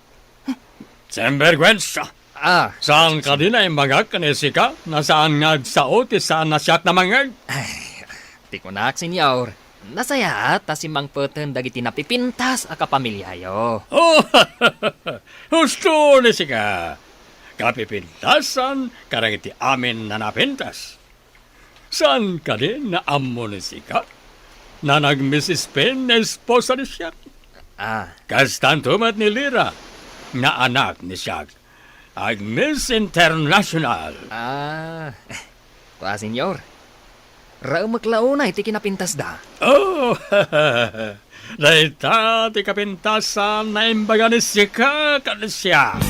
Sinberguensa! Ah, saan kadi a imbagak ken ni sika a saan nga agsao ti saan a siak a mangngeg? Ay, ti kunak, Señor, nasayaat ta simmangpeten dagiti napipintas a kapamiliayo. Oh, husto ni sika. Kapipintasan kadagiti amin a napintas. Saan kadi a ammo ni sika a nag-Miss Spain nga esposa ni siak? Ah. Kastanto met ni Lira nga anak ni siak. Ag-Miss International. Ah, kua, Señor. Raemek la unay ti kinapintasda. Oh, dayta ti kapintasan a imbaga ni sika ken ni siak.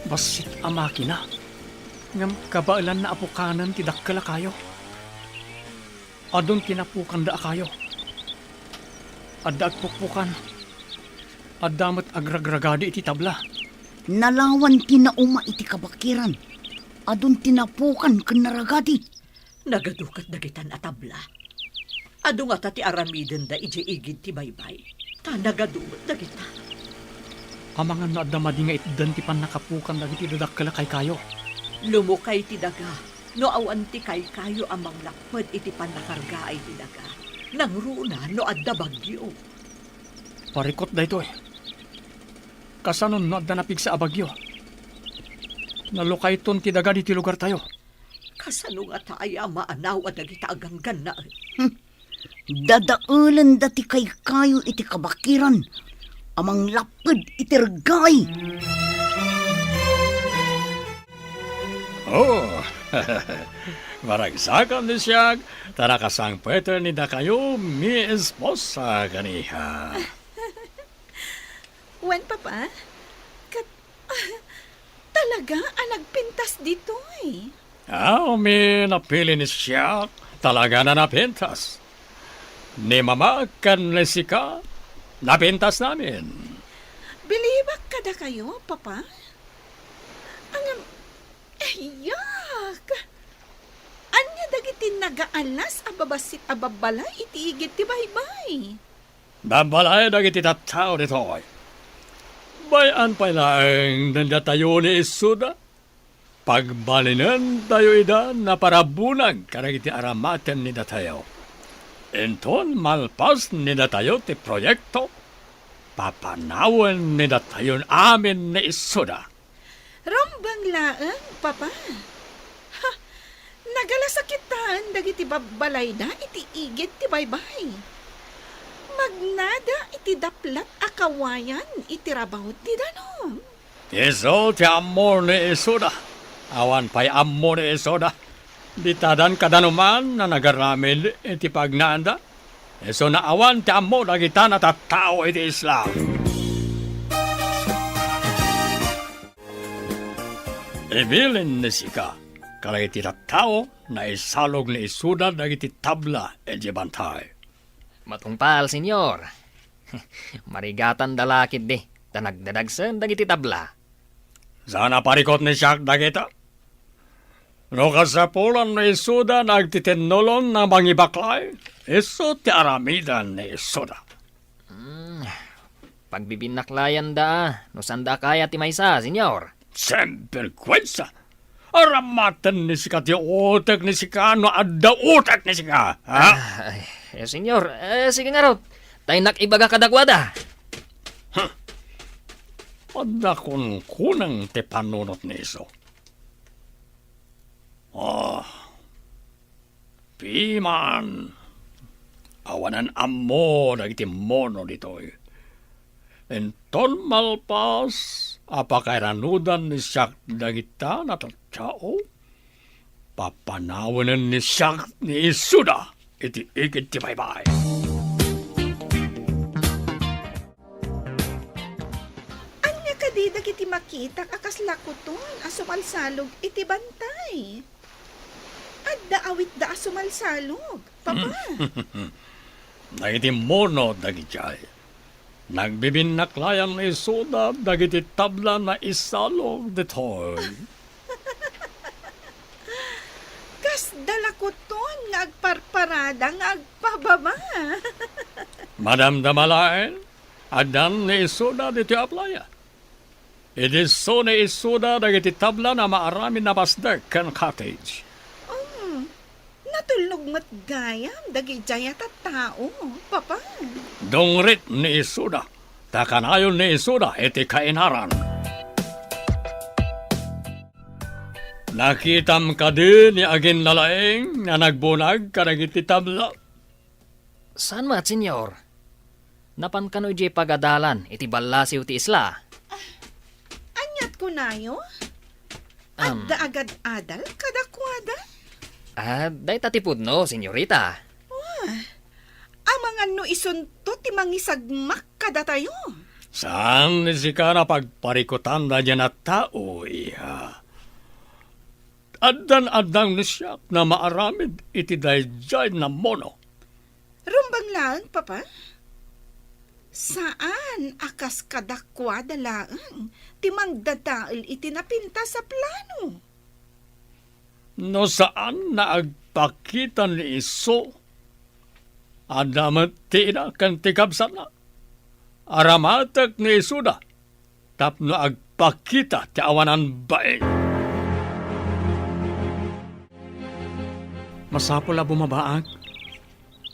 Bassit a makina, ngem kabaelanna a pukanen ti dakkel a kayo. Adun ti napukanda a kayo. Adda agpukpukan. Adda met agragragadi iti tabla. Nalawan ti nauma iti kabakiran. Adun ti napukan ken naragadi. Nagadu ket dagitan a tabla. Adu ngata ti aramidenda idiay igid ti baybay, ta nagadu met dagita. Amangan no adda madi nga itdan ti pannakapukan dagiti dadakkel a kaykayo. Lumukay ti daga no awan ti kaykayo a manglakped iti pannakargaay ti daga. Nangruna no adda bagyo. Parikut daytoy. Kasano no adda napigsa a bagyo? Nalukayton ti daga ditoy lugartayo. Kasano ngata aya a maanaw a dagita a ganggannaet? Hmm. Dadaelenda ti kaykayo iti kabakiran a manglapped iti reggae. Oh, maragsakan ni siak, ta nakasangpeten ni dakayo mi esposa kaniha. Wen, Papa? Kat-, talaga a nagpintas ditoy? Aw, mi napili ni siak, talaga na napintas. Ni Mama ken ni sika, napintas namin. Bilibak kadakayo, Papa? Ngem, ayak! Ania dagiti nagaalas a babassit a babbalay iti igid ti baybay? Babbalay dagiti tattao ditoy. Bay-an pay laeng dayta ni Isuda. Pagbalinentayo ida naparabunag kadagiti aramaten ni datayo. Inton malpas ni datayo ti proyekto, papanawen ni datayon amin ni Isuda. Rumbeng laeng, Papa. Ha, nagalasakitaen dagiti babbalayda iti igid ti baybay. Magnada iti daplat a kawayan iti rabaw ti danum. Isu ti ammo ni Isuda. Awan pay ammo ni Isuda. Ditadan kadanuman a nagaramid iti pagnaanda. Isuna awan ti ammo dagita a tattao iti isla. Ibilin ni sika kadagiti tattao, naisalog ni Isuda dagiti tabla iti bantay. Matungpal, Señor. Marigatanda la ketdi, ta nagdadagsen dagiti tabla. Saan a parikut ni siak dagita? No kasapulan ni Isuda nga agtitinnulon a mangibaklay, isu ti aramidan ni Isuda. Hmm, pagbibinnaklayandaa, no saanda a kayat ti maysa, Señor. Sinberguensa! Aramaten ni sika ti utek ni sika no adda utek ni sika, ha? Ay, eh, Señor, eh, sige ngarud. Taynak ibaga kadakuada. Huh. Adda kunkunam ti panunot ni isu. Ah, piman, awanan ammo dagiti mono ditoy. Inton malpas a pakairanudan ni siak dagita a tattao, papanawenen ni siak ni Isuda iti igid ti baybay. Ania kadi dagiti makitak a kasla kuton a sumalsalog iti bantay? Adda awitda a sumalsalog, Papa. Dagiti mono dagidiay. Nagbibinnaklayan ni Isuda dagiti tabla a naisalog ditoy. Kasda la kuton nga agparparada nga agpababa. Madamdama laeng, addan ni Isuda ditoy a playa. Idi isu ni Isuda dagiti tabla a maaramid a pasdek ken cottage. Oh, natulnog met gayam dagidiay a tattao, Papa. Dungrit ni Isuda, ta kanayon ni Isuda iti kainaran. Nakitam kadi ni aginlalaing a nagbunag kadagiti tabla? Saan met, Señor. Napan kano idiay pagadalan iti ballasiw ti isla. Ah, aniat kunayo? Am. Adda agad-adal kadakuada? Ah, dayta ti pudno, señorita. Ah, amangan no isunto ti mangisagmak kadatayo. Saan ni sika a pagparikutan daydiay a tao, iha. Addan-addang ni siak a maaramid iti daydiay a mono. Rumbeng laeng, Papa. Saan a kas kadakuada laeng ti mangdadael iti napintas a plano. No saan a agpakita ni isu, adda met ti ina ken ti kabsatna. Aramatek ni isuda tapno agpakita ti awanan bain. Masapul a bumabaak.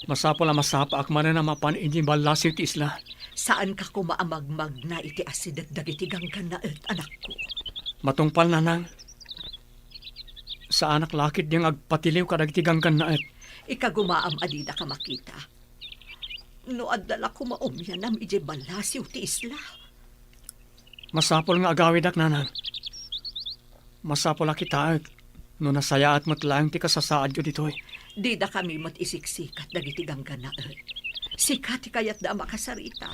Masapul a masapaak manen a mapan idiay ballasiw ti isla. Saanka koma a magmagna iti asideg dagiti ganggannaet, anakko. Matungpal, nanang. Saanak la ketdi nga agpatiliw kadagiti ganggannaet. Ikagumaam a didaka makita. No adda la koma umianam idiay ballasiw ti isla. Masapul nga agawidak, nanang. Masapul a kitaek no nasayaat met laeng ti kasasaadyo ditoy. Didakami met isiksikat dagiti ganggannaet. Sika ti kayatda a makasarita.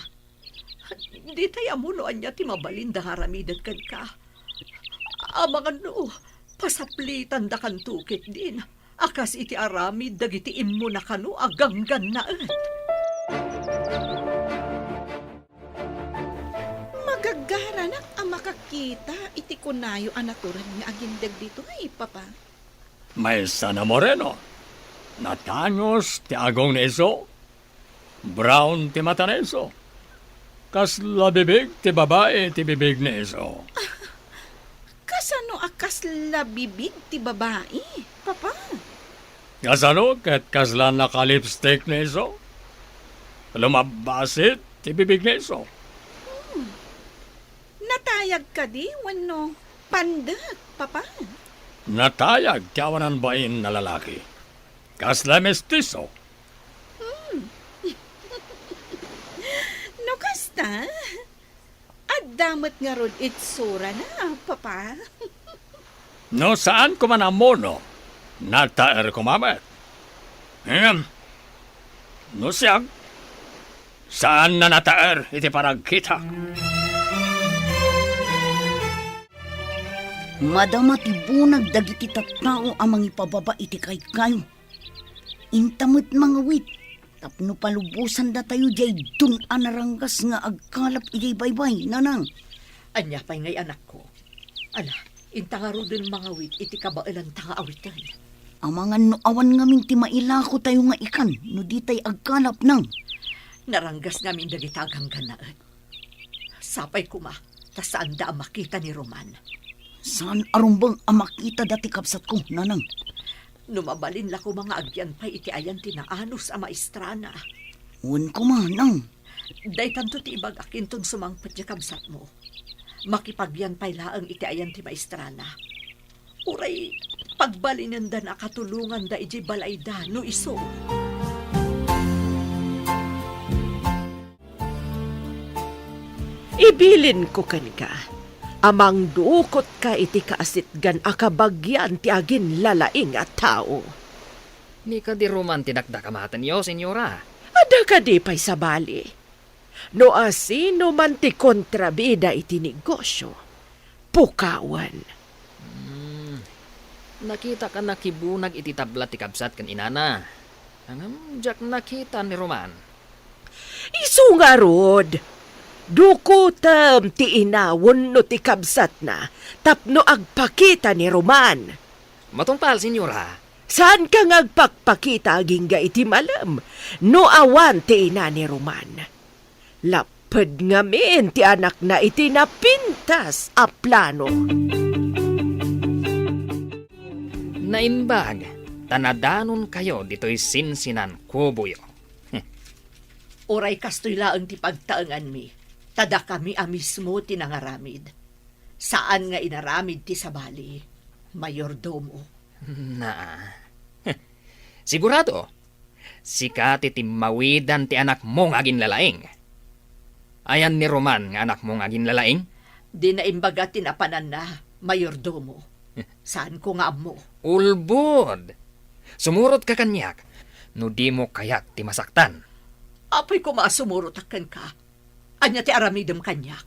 Ditay ammo no ania ti mabalinda nga aramiden kenka. Amangan no, pasaplitandakanto ketdin a kas iti aramid dagiti immuna kano a ganggannaet. Magagaranak a makakita iti kunayo a natured nga agindeg ditoy, Papa. Maysa a Moreno, natangos ti agong ni isu, brown ti mata ni isu. Kasla bibig ti babai ti bibig ni isu. Kasano a kasla bibig ti babai, Papa? Kasano ket kasla nakalipstick ni isu? Lumabbasit ti bibig ni isu. Hmm. Natayag kadi wenno pandek, Papa? Natayag ti awanan bain a lalaki. Kasla mestiso. Hmm. No kasta, adda met ngarud itsurana, Papa. No saan koma a ammo, no nataer koma met. Ngem, no siak, saan a nataer iti panagkitak. Madama ti bunag dagiti tattao a mangipababa iti kaykayo. Inta met mangawit tapno palubosandatayo diay don a naranggas nga agkalap idiay baybay, nanang. Ania pay ngay, anakko? Ala, inta ngaruden mangawit iti kabaelanta nga awiten. Amangan no awan ngamin ti mailakotayo nga ikan no ditay agkalap, nang. Naranggas ngamin dagita a ganggannaet. Sapay koma, ta saanda a makita ni Roman. Saan a rumbeng a makita dati kabsatko, nanang. No mabalin la koma nga agyan pay iti ayan ti naanus a maestrana. Wen koma, nang. Daytanto ti ibagak inton sumangpet ti kabsatmo. Makipagyan pay laeng iti ayan ti maestrana. Uray pagbalinendana a katulonganda idiay balayda no isu. Ibilinko kenka a mangdukotka iti kaasitgan a kabagian ti aginlalaing a tao. Ni kadi Roman ti dakdakamatenyo, Senyora? Adda kadi pay sabali? No asino man ti kontrabida iti negosio, pukawen. Hmm. Nakitak a nakibunag iti tabla ti kabsat ken inana. Ngem diak nakita ni Roman. Isu ngarud, dukotem ti ina wenno ti kabsatna tapno agpakita ni Roman. Matungpal, Senyora. Saanka nga agpakpakita agingga iti malem no awan ti ina ni Roman. Lapped ngamin ti anakna iti napintas a plano. Naimbag ta nadanonkayo ditoy sinsinan kuboyo. Uray kastoy laeng ti pagtaenganmi, ta dakami a mismo ti nangaramid. Saan nga inaramid ti sabali, mayordomo. Naa. Sigurado, sika ti timmawidan ti anakmo nga aginlalaing. Ayan ni Roman nga anakmo nga aginlalaing? Di naimbaga ti napananna, mayordomo. Saanko nga ammo. Ulbod! Sumurotka kaniak no dimo kayat ti masaktan. Apay koma a sumurotak kenka. Ania ti aramidem kaniak?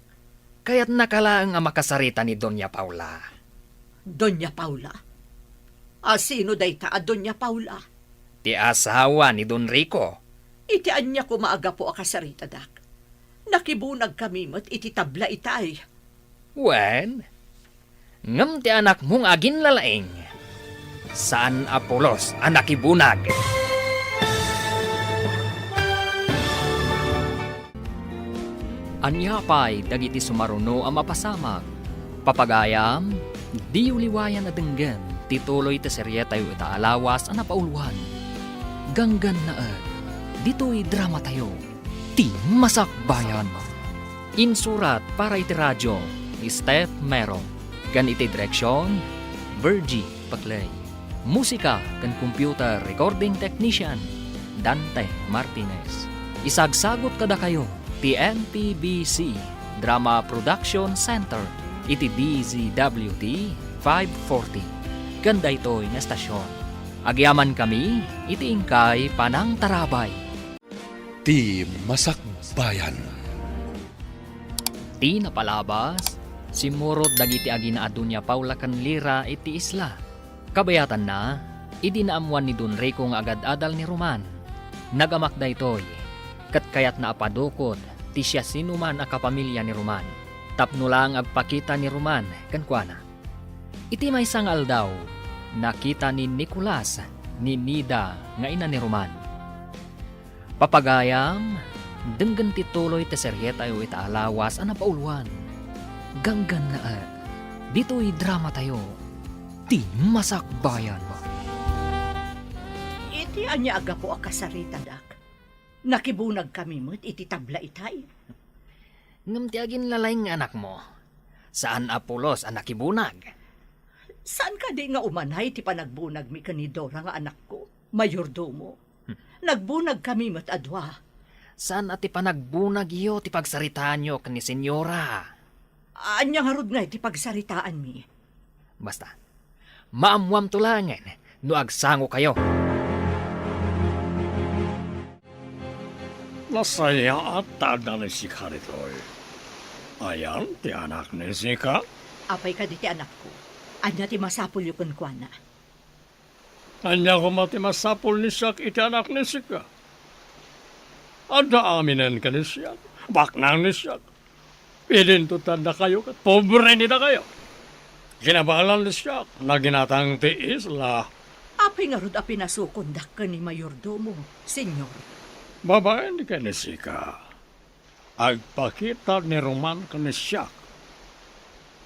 Kayatnaka laeng a makasarita ni Doña Paula. Doña Paula? A sino dayta a Doña Paula? Ti asawa ni Don Rico. Iti ania koma a gapu a kasaritadak? Nakibunagkami met iti tabla itay. Wen, ngem ti anakmo nga aginlalaing, saan a pulos a nakibunag. Ania pay dagiti sumaruno a mapasamak? Papagayam, diyo liwayan a denggen ti tuloy ti serietayo ita a lawas a napauluan, Ganggannaet, ditoy dramatayo. Ti Masakbayan. Insurat para iti radio ni Steph Mero, ken iti direksion, Virgie Paclay. Musika ken computer recording technician, Dante Martinez. Isagsagut kadakayo ti M P B C Drama Production Center iti D Z W T five forty. Ken daytoy nga estasion, agyamankami iti inkay panangtarabay. Ti Masakbayan. Ti napalabas, simmurot dagiti agina a Doña Paula ken Lira iti isla. Kabayatanna, idi naammuan ni Don Rico nga agad-adal ni Roman, nagamak daytoy, ket kayatna a padukod ti siasinoman a kapamilya ni Roman, tapno laeng agpakita ni Roman kenkuana. Iti maysa nga aldaw, nakita ni Nicolas ni Nida nga ina ni Roman. Papagayam, denggen ti tuloy ti serietayo ita a lawas a napauluan. Ganggannaet. Ditoy dramatayo, Ti Masakbayan. Iti ania a gapu a kasaritadak? Nakibunagkami met iti tabla itay. Ngem ti aginlalaing nga anakmo, saan a pulos a nakibunag. Saan kadi nga umanay ti panagbunagmi ken ni Dora nga anakko, mayordomo? Hmm. Nagbunagkami met a dua. Saan a ti panagbunagyo ti pagsaritaanyo ken ni Senyora? Ania ngarud ngay ti pagsaritaanmi? Basta, maammuamto laengen no agsangokayo. Nasayaat ta adda ni Sika ditoy. Ayan ti anak ni Sika? Apay kadi ti anakko? Ania ti masapulyo kenkuana? Ania koma ti masapul ni siak iti anak ni Sika? Adda aminen ken ni siak. Baknang ni siak. Idinto ti addakayo ket pobre ni dakayo. Kinabalan ni siak, naginatang ti isla. Apay ngarud a pinasukondak ken ni mayordomo, Señor? Babaen ken ni Sika. Agpakita ni Roman ken ni siak.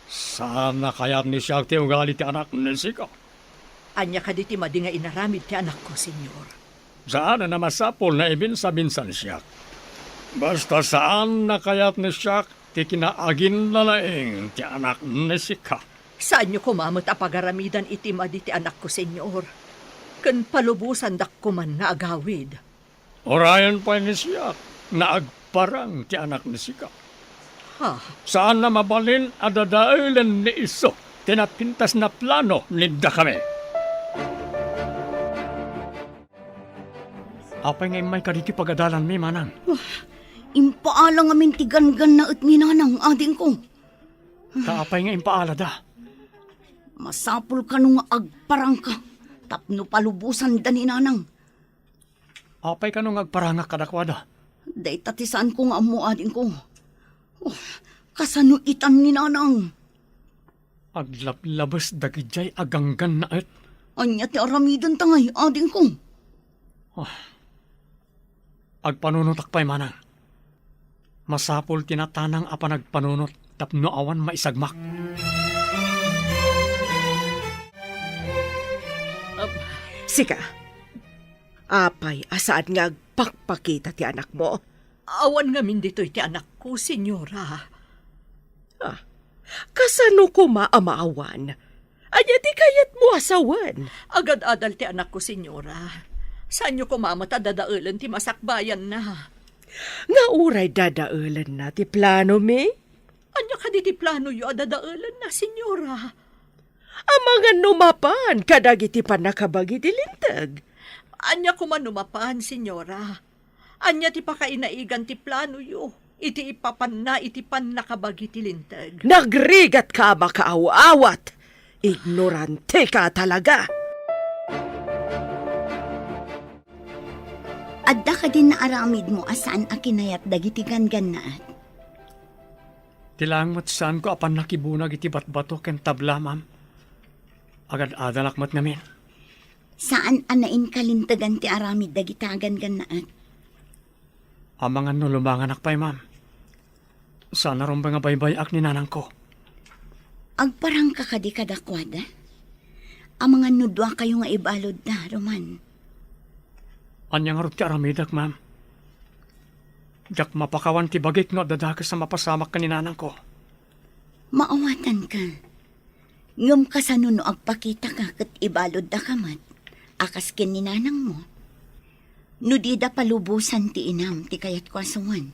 Saan a kayat ni siak ti ugali ti anak ni Sika. Ania kadi ti madi nga inaramid ti anakko, Señor? Saan a masapul nga ibinsa-binsa ni siak. Basta saan a kayat ni siak ti kinaaginlalaing ti anak ni Sika. Saanyo koma met a pagaramidan iti madi ti anakko, Señor, ken palubosandak koman nga agawid. Uray pay ni siak nga agparang ti anak ni Sika. Ha? Saan a mabalin a dadaelen ni isu ti napintas nga plano ni dakami. Apay nga immay kaditoy pagadalanmi, manang? Ah, impaala ngamin ti ganggannaet ni nanang, adingko. Ta apay nga impaalada? Masapul kano nga agparangka tapno palubosanda ni nanang. Apay kano nga agparangak kadakuada? Dayta ti saanko nga ammo, adingko. Oh, kasano itan ni nanang? Aglablabes dagidiay a ganggannaet. Ania ti aramidenta ngay, adingko? Ah, agpanunotak pay, manang. Masapul ti natanang a panagpanunot tapno awan maisagmak. Ap- Sika, apay a saan nga agpakpakita ti anakmo? Awan ngamin ditoy ti anakko, Señora. Ah, kasano koma a maawan? Ania ti kayatmo a sawen? Agad-adal ti anakko, Señora. Saanyo koma met a dadaelen ti masakbayanna. Nga uray dadaelenna ti planomi? Ania kadi ti planoyo a dadaelenna, Señora? Amangan no mapan kadagiti pannakabagi ti Linteg. Ania koma no mapan, Señora? Ania ti pakainaigan ti planoyo iti ipapanna iti pannakabagi ti Linteg? Nagrigatka a makaaw-awat! Ignorantika talaga! Adda kadin naaramidmo a saan a kinayat dagiti ganggannaet? Ti laeng met saanko a pannakibunag iti batbato ken tabla, ma'am. Agad-adalak met ngamin. Saan a nainkalintegan ti aramid dagita a ganggannaet. Amangan no lumanganak pay, ma'am. Saan a rumbeng a baybay-ak ni nanangko. Agparangka kadi kadakuada? Amangan no duakayo nga ibaludda, Roman. Ania ngarud ti aramidek, ma'am? Diak mapakawan ti bagik no adda dakes a mapasamak ken ni nanangko. Maawatanka. Ngem kasano no agpakitaka ket ibaluddaka met a kas ken ni nanangmo? No dida palubosan ti inam ti kayatko a suwen.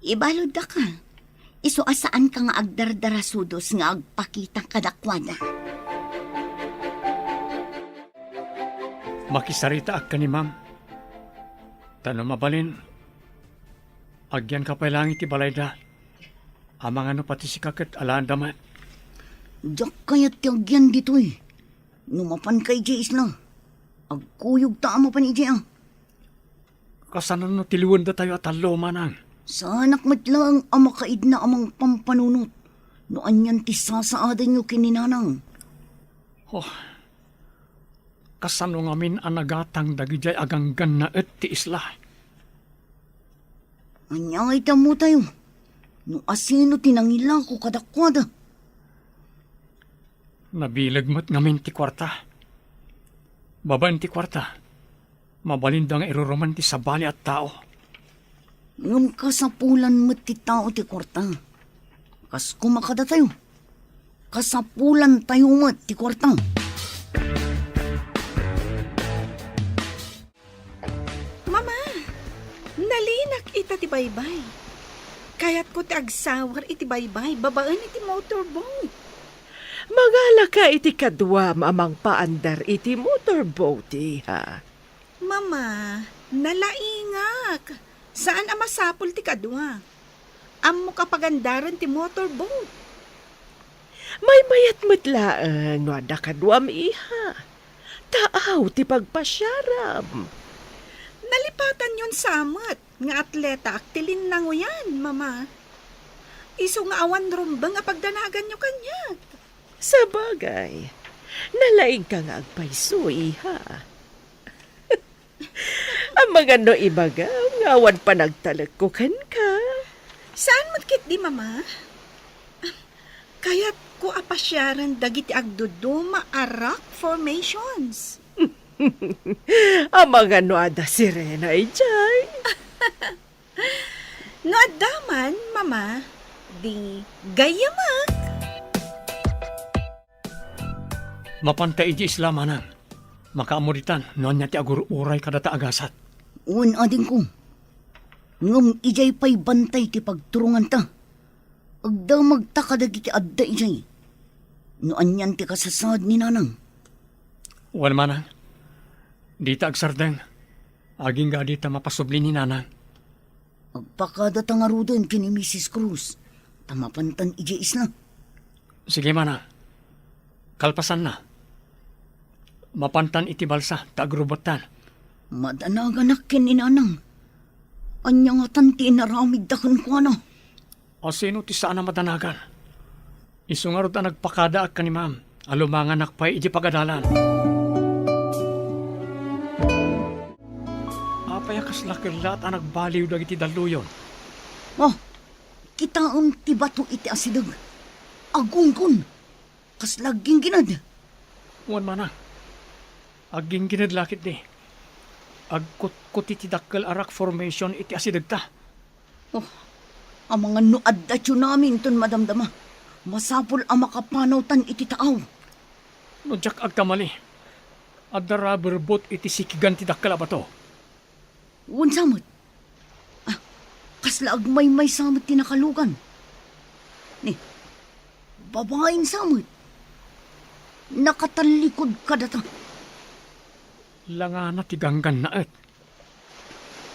Ibaluddaka. Isu a saanka nga agdardarasudos nga agpakita kadakuada. Makisaritaak ken ni Ma'am. Ta no mabalin, agyanka pay laeng iti balayda. Amangan no pati sika ket alaenda met. Diak kayat ti agyan ditoy. No mapanka idiay isla, agkuyogta a mapan idiay a. Kasano no tiliwendatayo a tallo, manang? Saanak met laeng a makaidna a mangpampanunot no anian ti sasaadanyo ken ni nanang. Oh, kasano ngamin a nagatang dagidiay a ganggannaet ti isla? Ania ngay ti ammotayo no asino ti nangilako kadakuada? Nabileg met ngamin ti kuarta. Babaen ti kuarta, mabalinda nga iruruman ti sabali a tao. Ngem kasapulan met ti tao ti kuarta. Kas koma kadatayo, kasapulantayo met ti kuarta. Mama, nalinak ita ti baybay. Kayatko ti agsawar iti baybay babaen iti motorboat. Mangalaka iti kaduam a mangpaandar iti motorboat, iha. Mama, nalaingak. Saan a masapul ti kadua. Ammok a pagandaren ti motorboat. Maymayat met laeng no adda kaduam, iha. Taaw ti pagpasiaram. Nalipatanyon sa met nga atletaak ti linnangoyan, Mama. Isu nga awan rumbeng a pagdanaganyo kaniak. Sabagay, nalaingka nga agpayso, iha. Amangan no ibagam nga awan panagtalekko kenka. Saan met ketdi, Mama? Kayatko a pasiaren dagiti agduduma a rock formations. Amangan no adda sirena idiay. No adda man, Mama, di gayyamek. Mapanta idiay isla, manang. Makaammo ditan no ania ti agur-uray kadata a gasat. Wen, adingko. Ngem idiay pay bantay ti pagturonganta. Agdamagta kadagiti adda idiay. No anian ti kasasaad ni nanang. Wen, manang. Dita agsardeng. Agingga dita mapasubli ni nanang. Agpakadata ngaruden ken ni Misis Cruz, ta mapantan idiay isla. Sige, manang. Kalpasanna, mapantan iti balsa ta agrubettan. Madanaganak ken ni nanang. Ania ngatan ti inaramidda kenkuana? Asino ti saan a madanagan? Isu ngarud a nagpakadaak ken ni Ma'am a lumanganak pay iti pagadalan. Apay a kasla kellaat a nagbaliw dagiti dalluyon? Oh, kitaem ti bato iti asideg. Agunggon. Kasla agginggined. Wen, manang. Agginggined la ketdi. Agkutkuti ti dakkel a rock formation iti asidegta. Oh, amangan no adda tsunami inton madamdama. Masapul a makapanawtan iti taaw. No diak agkamali, adda rubber boat iti sikigan ti dakkel a bato. Wen sa met. Ah, kasla agmaymaysa met ti nakalugan. Ni, babain sa met. Nakatallikod kadata. Langana ti ganggannaet.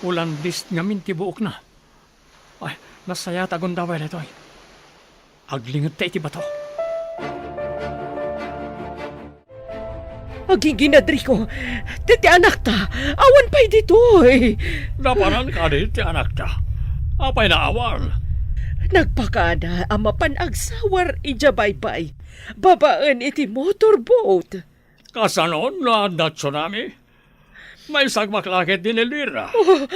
Ulandis ngamin ti buokna. Ay, nasayaat a gundaway daytoy. Aglingedta iti bato. Agginggined, Rico. Ti, ti anakta, awan pay ditoy. Napanan kadi ti anakta? Apay naawan? Nagpakada a mapan agsawar idiay baybay, babaen iti motorboat. Kasanon no adda tsunami? Maisagmak la ketdi ni Lira. Oh,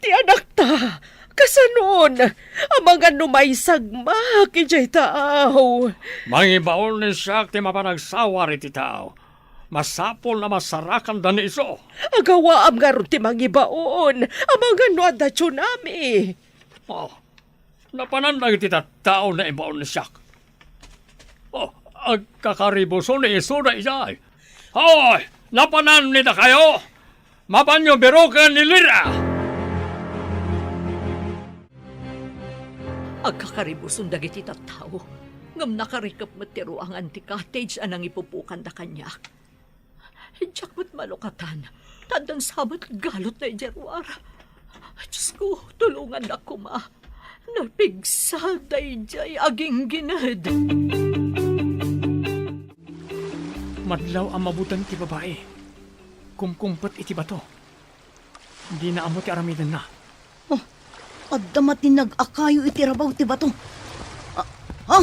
ti anakta, kasanon? Amangan no maisagmak idiay taaw. Mangibaon ni siak ti mapan agsawar iti taaw. Masapul a masarakanda ni isu. Agawaam ngarud ti mangibaon, amangan no adda tsunami. Oh, napanan dagiti tattao naibaon ni Siak. Oh, agkakaribuso ni isu daydiay. Hoy, napanan ni dakayo? Mapanyo biroken ni Lira! Agkakaribuson dagiti tattao, ngem nakarikep met ti ruangan ti cottage a nangipupokanda kaniak. Diak met malukatan, ta addan sa met galotna idiay ruar. Diosko, tulongannak koma. Napigsa daydiay a ginggined. Madlaw a mabuteng ti babai. Kumkumpet iti bato. Dina ammo ti aramidenna. Oh, adda matinag a kayo iti rabaw ti bato. Ah, ha?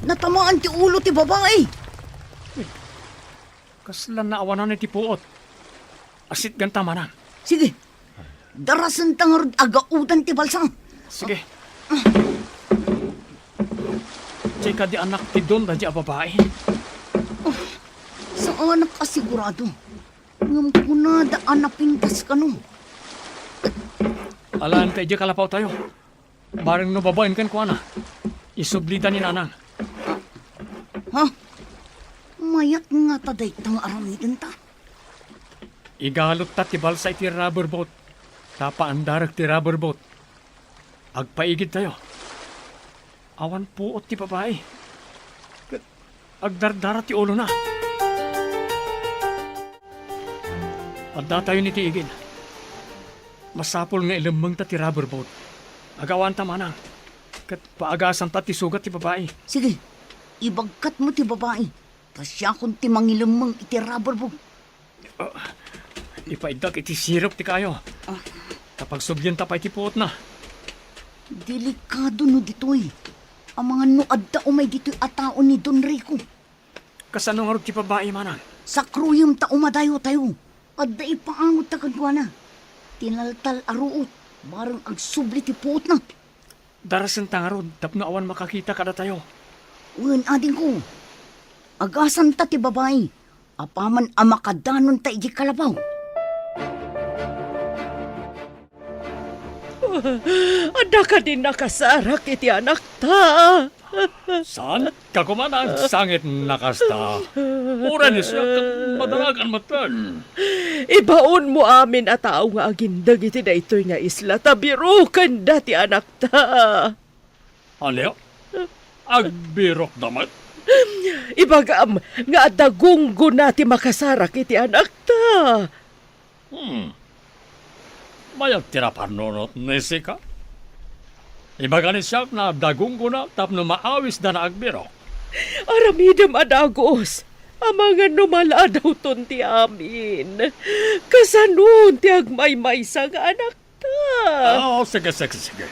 Natamaan ti ulo ti babai. Kasla naawanan iti puot. Asitganta manen. Sige. Darasenta ngarud a gaodan ti balsa. Sige. Diay kadi anak ti don daydiay a babai? Oh, saanak a sigurado. Ngem kunada a napintas kano. Alaen ta idiay kalapawtayo. Bareng no babaen kenkuana, isublida ni Nanang. Ha? Mayat ngata dayta nga aramidenta? Igalotta ti balsa iti rubber boat, ta paandarek ti rubber boat. Agpaigidtayo. Awan puot ti babai. Ket agdardara ti ulona. Addatayon iti igid. Masapul nga ilemmengta ti rubber boat. Agawanta manen. Ket paagasanta ti sugat ti babai. Sige, ibagkatmo ti babai. Ta siakon ti mangilemmeng iti rubber boat. Ah, ipaiddak iti sirup ti kayo. Ah. Ta pagsublienta pay ti puotna. Delikado no ditoy. Amangan no adda umay ditoy a tao ni Don Rico. Kasano ngarud ti babai, manang? Sakruyem ta umadayotayo. Adda ipaangotta kenkuana. Tinaltal a ruot, bareng agsubli ti puotna. Darasenta ngarud tapno awan makakita kadatayo. Wen, adingko. Agasanta ti babai. Apaman a makadanonta idiay kalapaw. Adda kadin nakasarak iti anakta? Saan ka koma nagsangit na kasta? Uray ni siak, madaragan metten. Ibaonmo amin a tao nga agindeg iti daytoy nga isla ta birokenda ti anakta. Ania? Agbirokda met? Ibagam nga adda gunggona ti makasarak iti anakta. Hmm. Mayat ti naparnunot ni sika? Ibaga ni siak nga adda gunggona tapno maawisda nga agbirok. Aramidem a dagus. Amangan no maladawton ti amin. Kasanon ti agmaymaysa nga anakta? Oh, sige, sige, sige.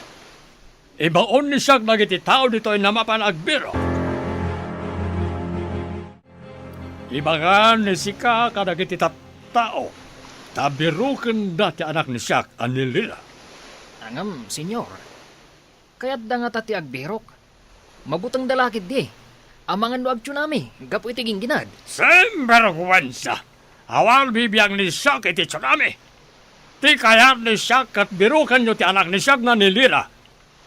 Ibaon ni siak dagiti tao ditoy nga mapan agbirok. Ibagan ni sika kadagiti tattao ta birokenda ti anak ni siak a ni Lira. Ngem, Señor, kayatda ngata ti agbirok. Mabutengda la ketdi. Amangan no agtsunami gapu iti gingginad. Sinberguensa! Awan bibiag ni siak iti tsunami. Ti kayat ni siak ket birokenyo ti anak ni siak nga ni Lira.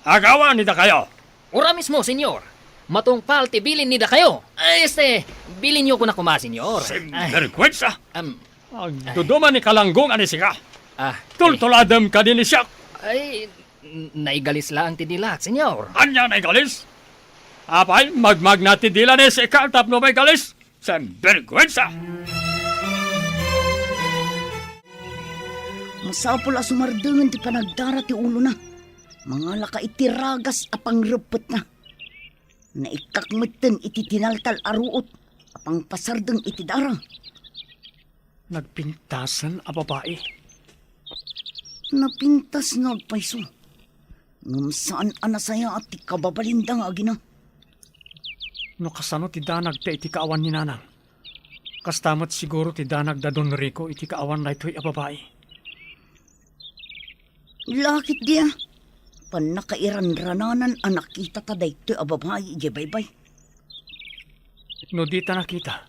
Agawan ni dakayo. Ura mismo, Señor. Matungpal ti bilin ni dakayo. Ay, este, bilinyo koma, Señor. Ay. Sinberguensa! Am, Agduduma ni kalanggo nga ni sika. Ah, tultuladem kadi ni siak. Ay, n-, naigalis laeng ti dilak, Señor. Ania naigalis? Apay, magmagna ti dila ni sika tapno maigalis? Sinberguensa! Masapul a sumardengen ti panagdara ti ulona. Mangalaka iti ragas a pangreppetna. Naikkak metten iti tinaltal a ruot a pangpasardeng iti dara. Nagpintasen a babai. Napintas nga agpayso. Ngem saan a nasayaat ti kababalinda nga agina. No kasano ti danagta iti kaawan ni Nanang, kasta met siguro ti danag da Don Rico iti kaawan daytoy a babai. Lakit dia, pannakairanrananan a nakitata daytoy a babai idiay baybay. No dita nakita,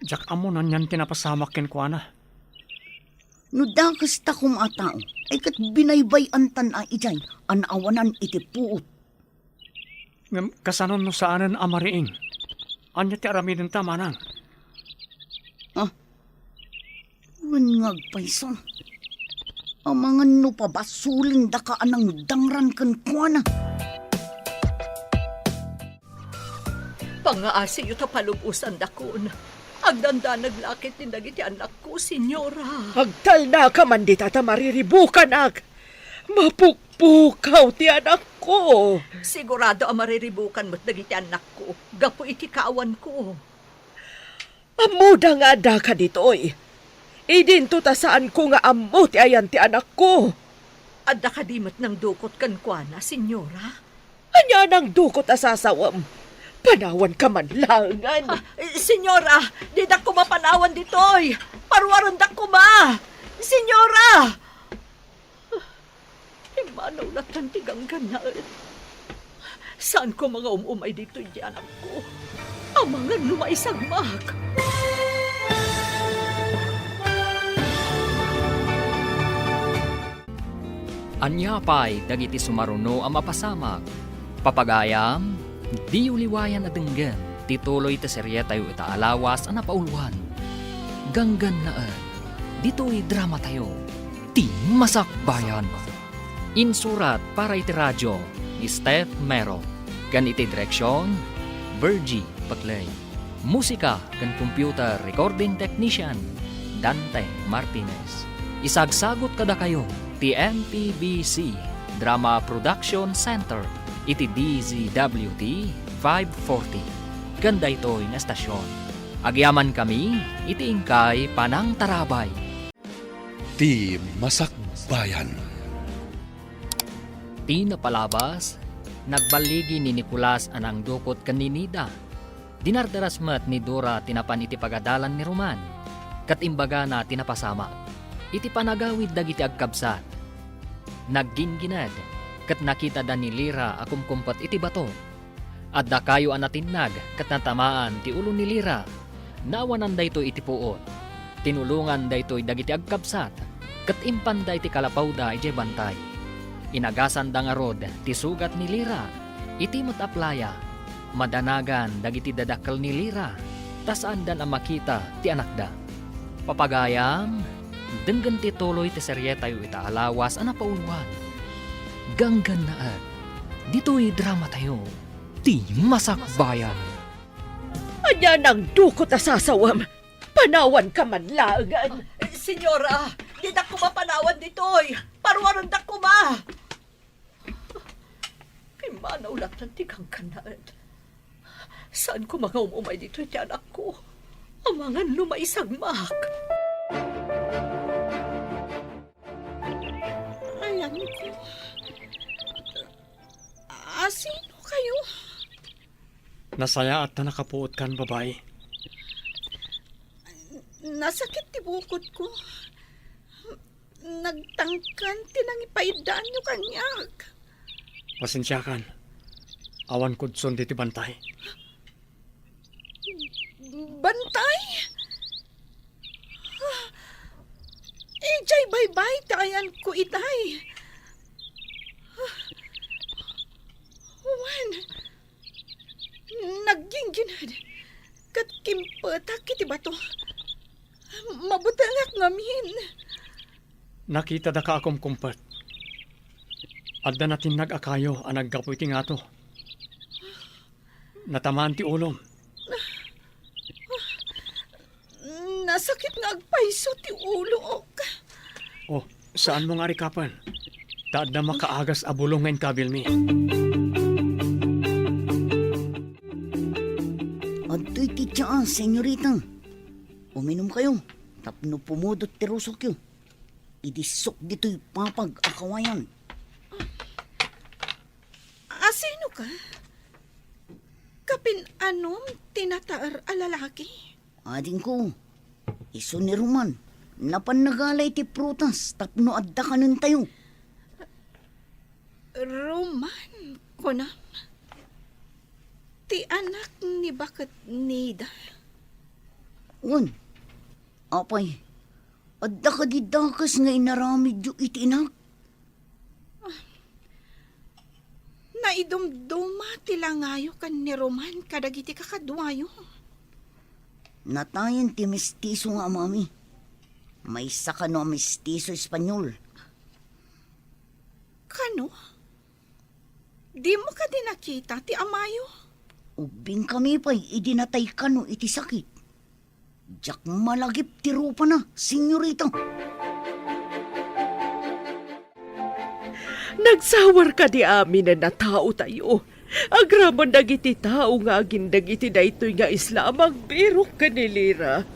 Diak ammo no anian ti napasamak kenkuana. No dakes ta koma a tao, ay ket binaybay-antan a idiay a naawanan iti puot. Ngem kasano no saanen a mariing? Ania ti aramidenta, manang? Ah, wen nga agpayso. Amangan no pabasolendaka a nangdangran kenkuana. Pangngaasiyo ta palubosandakon. Agdandanag la ketdi dagiti annakko, Senyora. Agtalnaka man dita ta mariribukanak. Mapukpukaw ti anakko. Sigurado a mariribukan met dagiti annakko gapu iti kaawanko. Ammoda nga addaka ditoy. Idinto ta saanko nga ammo ti ayan ti anakko. Adda kadi met nangdukot kenkuana, Senyora? Ania a nangdukot a sasawem? Panawanka man laengen. Ah, eh, Senyora, didak koma panawan ditoy. Paruarendak koma. Senyora! Immanaw latta ti ganggannaet. Saanko nga um-umay ditoy ti anakko. Amangan no maisagmak. Ania pay dagiti sumaruno a mapasamak? Papagayam, diyo liwayan a denggen ti tuloy ti serietayo ita a lawas a napauluan. Ganggannaet, ditoy dramatayo, Ti Masakbayan. Insurat para iti radio ni Steph Mero, ken iti direksion, Virgie Paclay. Musika ken computer recording technician, Dante Martinez. Isagsagut kadakayo ti M P B C Drama Production Center iti D Z W T five forty. Ken daytoy nga estasion, agyamankami iti inkay panangtarabay. Ti Masakbayan. Ti napalabas, nagballigi ni Nicolas a nangdukot ken ni Nida. Dinardaras met ni Dora ti napan iti pagadalan ni Roman, ket imbagana ti napasamak. Iti panagawid dagiti agkabsat, nagginggined, ket nakitada ni Lira a kumkumpet iti bato. Adda kayo a natinnag ket natamaan ti ulo ni Lira. Naawanan daytoy iti puot. Tinulongan daytoy dagiti agkabsat, ket impanda iti kalapawda idiay bantay. Inagasanda ngarud ti sugat ni Lira. Iti met a playa, madanagan dagiti dadakkel ni Lira, ta saandan a makita ti anakda. Papagayam, denggen ti tuloy ti serietayo ita a lawas a napauluan. Ganggannaet, ditoy dramatayo. Ti Masakbayan. Ania nangdukot a sasawem? Panawanka man laengen. Senyora, didak koma panawan ditoy. Paruarendak koma. Pimmanaw latta ti ganggannaet. Saanko nga um-umay ditoy ti anakko. Amangan no maisagmak. Ayanko. Asino kayo? Nasayaat ta nakapuotkan, babai. Nasakit ti bukod ko. Nagtangkan ti nangipaiddaanyo kaniak. Pasensiakan. Awan kudson diti bantay. Bantay? Idiay baybay ti ayanko itay. Wen, nagginggined ket kimpetak iti bato. Mabutengak ngamin. Nakitadaka a kumkumpet. Adda natinnag a kayo a naggapu iti ngato. Natamaan ti ulom. Nasakit nga agpayso ti ulok. Oh, saanmo nga arikapen? Ta adda makaagas a bulong nga inkabilmi. Adtoy ti tsaa, senyorita. Uminumkayo tapno pumudot ti rusokyo. Idissok ditoy papag a kawayan. Asino ka? Kapin-anom ti nataer a lalaki? Adingko, isu ni Roman, napan nagala iti prutas tapno adda kanentayo. Roman, kunam? Ti anak ni baket Nida? Wen, apay, adda kadi dakes nga inaramidyo iti inak? Naidumduma ti langayo ken ni Roman kadagiti kakaduayo. Natayen ti mestizo nga amami. Maysa kano a mestizo Espanyol. Kano? Dimo kadi nakita ti amayo? Ubbingkami pay idi natay kano iti sakit. Diak malagip ti rupana, senyorita. Nagsawar kadi aminen a taotayo. Agraman dagiti tao nga agindeg iti daytoy nga isla a magbirok ken ni Lira.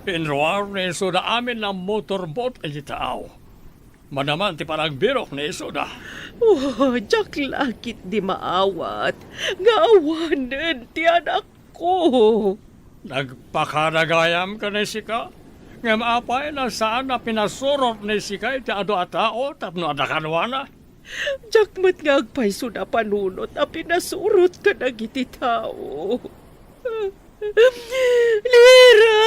Pinruar ni Isoda amin a motorboat iti taaw. Manaman ti panagbirok ni Isoda. Oh, diak la ketdi maawat nga awanen ti anakko. Nagpakadagayam ken ni sika, ngem apay no saan a pinasurot ni sika iti adu a tao tapno adda kaduana? Diak met nga agpayso a panunot a pinasurot kadagiti tao. Lira!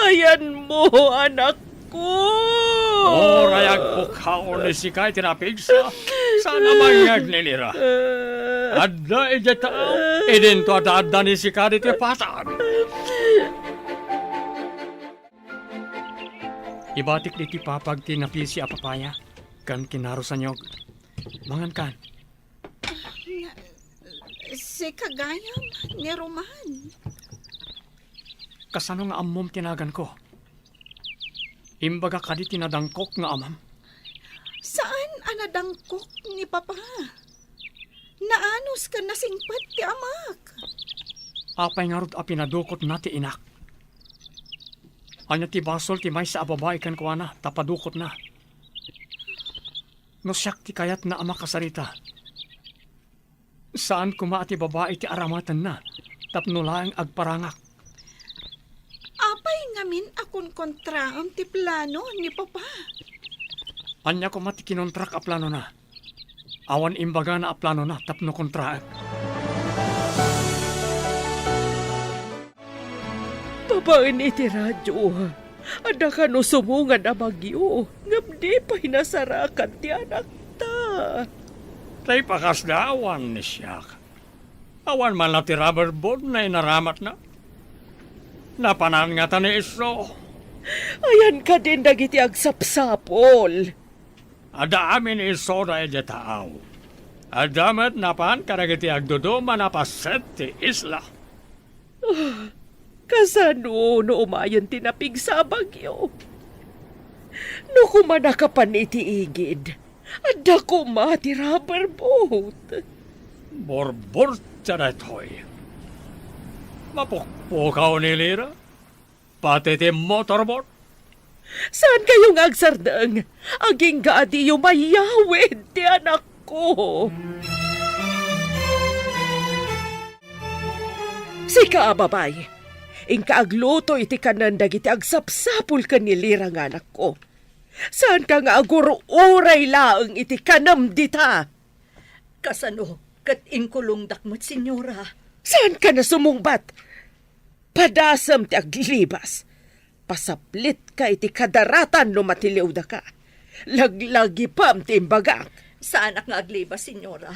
Ayanmo, anakko! Uray agpukkaw ni sika iti napigsa, saan a mangngeg ni Lira. Adda idiay taaw, idinto adda ni sika ditoy patag. Ibatik ditoy patag ti napisi a papaya ken kinarusanyog. Mangankan. Sika gayam ni Roman. Kasano nga ammom ti naganko? Imbagak kadi ti nadangkok nga amam? Saan a nadangkok ni Papa. Naanus ken nasingpet ti amak. Apay ngarud a pinadukotna ti inak? Ania ti basol ti maysa a babai kenkuana ta padukotna? No siak ti kayatna a makasarita, saan koma a ti babai ti aramatenna tapno laeng agparangak. Apay ngamin a konkontraem ti plano ni Papa? Ania koma ti kinontrak a planona? Awan imbagana a planona tapno kontraek. Babaen iti radio, adda kano sumungan a bagyo, ngem di pay nasarakan ti anakta. Tay pakasda awan ni siak. Awan man la ti rubber boat nga inaramatna. Napanan ngata ni Iso. Ayan kadin dagiti agsapsapol. Adda amin ni Isoda idiay taaw. Adda met napan kadagiti agduduma a napaset ti isla. Ah, kasano no umayen ti napigsa a bagyo? No kumanakapan iti igid, adda koma ti rubber boat. Burburtia daytoy. Mapukpukaw ni Lira. Pati ti motorboat. Saan kayo nga agsardeng? Agingga a diyo mayawid ti anakko. Sika a babay, inka agluto iti kanen dagiti agsapsapul ken ni Lira nga anakko. Saanka nga agur-uray laeng iti kanem dita. Kasano ket inkulongdak met, Senyora? Saanka a sumungbat? Padasem ti aglibas. Pasaplitka iti kadaratan no matiliwdaka. Laglagipem ti imbagak. Saanak nga aglibas, Senyora.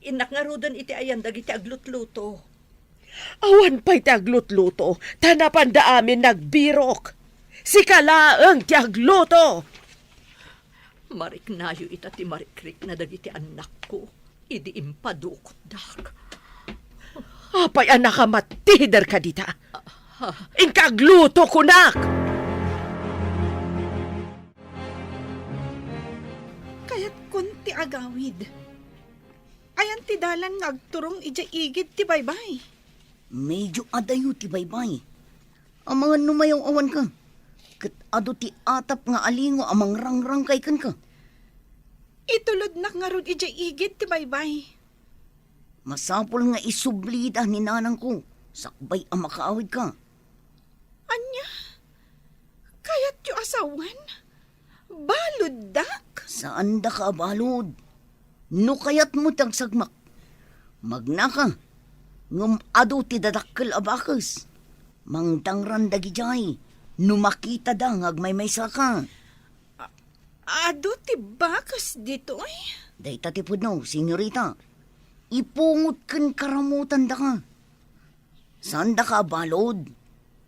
Innak ngaruden iti ayan dagiti aglutluto. Awan pay ti aglutluto, ta napanda amin nagbirok. Sika laeng ti agluto. Mariknayo ita ti marikrikna dagiti annakko idi impadukotdak. Apay a nakamattider ka dita? Inka agluto, kunak! Kayatkon ti agawid. Ayan ti dalan nga agturong idiay igid ti baybay? Medyo adayo ti baybay. Amangan no mayaw-awanka. Ket adu ti atap nga alingo a mangrangrangkay kenka. Itulodnak ngarud idiay igid ti baybay. Masapul nga isublida ni nanangko sakbay a makaawidka. Ania? Kayatyo a sawen? Baluddak? Saandaka a balud. No kayatmo ti agsagmak, magnaka, ngem adu ti dadakkel a bakes. Mangdangran dagidiay no makitada nga agmaymaysaka. A-, adu ti bakas ditoy? Dayta ti pudno, senyorita. Ipungot ken karamutandaka. Saandaka a balud.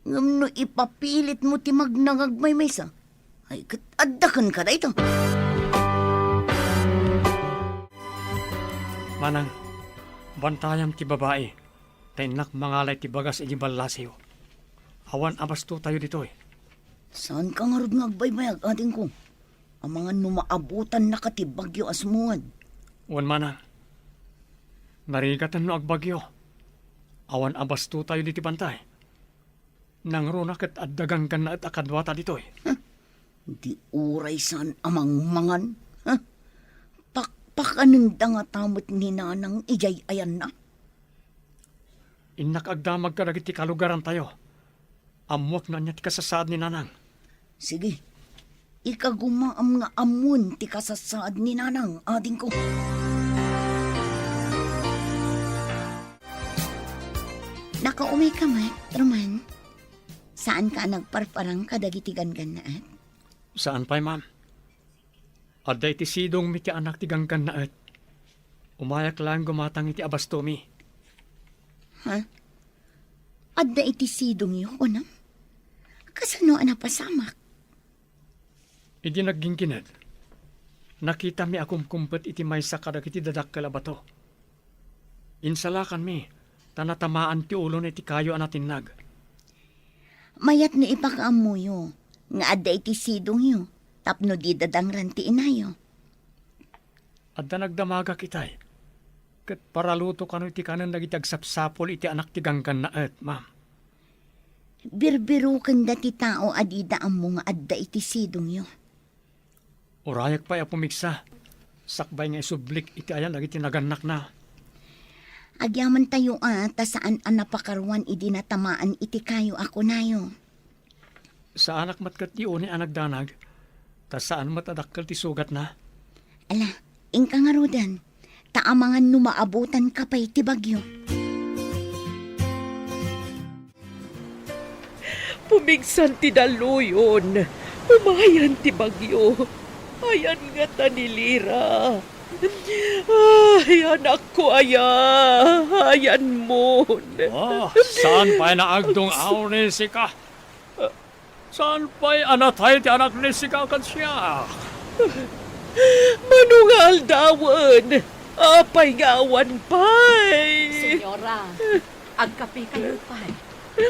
Ngem no ipapilitmo ti magna nga agmaymaysa, ay ket adda kenka dayta. Manang, bantayam ti babai, ta innak mangala iti bagas iti ballasiyo. Awan a bastotayo ditoy. Saanka ngarud nga agbaybayag, adingko? Amangan no maabutannaka ti bagyo a sumungad. Wen, manang, narigaten no agbagyo. Awan a bastotayo ditoy, bantay. Nangruna ket adda ganggannaet a kaduata ditoy. Huh? Di uray saan a mangmangan? Huh? Pakpakanenda ngata met ni Nanang idiay ayanna? Innak agdamag kadagiti kalugarantayo. Ammoak no ania ti kasasaad ni Nanang. Sige. Ikagumaam nga ammon ti kasasaad ni Nanang, adingko. Nakaumay ka met, Roman? Saanka a nagparparang kadagiti ganggannaet? Saan pay, ma'am. Adda iti sidongmi ti anak ti ganggannaet. Umayak laeng gumatang iti abastomi. Ha? Adda iti sidongyo, kunam? Kasano a napasamak? Idi nagginggined, nakitami a kumkumpet iti maysa kadagiti dadakkel a bato. Insalakanmi, ta natamaan ti ulona iti kayo a natinnag. Mayat no ipakaammoyo nga adda iti sidongyo tapno di dadangran ti inayo. Adda nagdamagak itay, ket paraluto kano iti kanen dagiti agsapsapul iti anak ti ganggannaet, ma'am. Birbirokenda ti tao a dida ammo nga adda iti sidongyo. Urayak pay a pumigsa, sakbay nga isublik iti ayan dagiti nagannakna. Agyamantayo a ta saan a napakaruan idi natamaan iti kayo a kunayo. Saanak met ket ti unay a nagdanag, ta saan met a dakkel ti sugatna. Ala, inka ngaruden, ta amangan no maabutanka pay ti bagyo. Pumigsan ti dalluyon, umayan ti bagyo. Ayan ngata ni Lira. Ay, anakko aya, ayanmon. Ah, saan pay naagdung-aw ni sika? Saan pay a natay ti anak ni sika ken siak? Mano nga aldawen? Apay nga awan pay? Senyora, agkapekayo pay.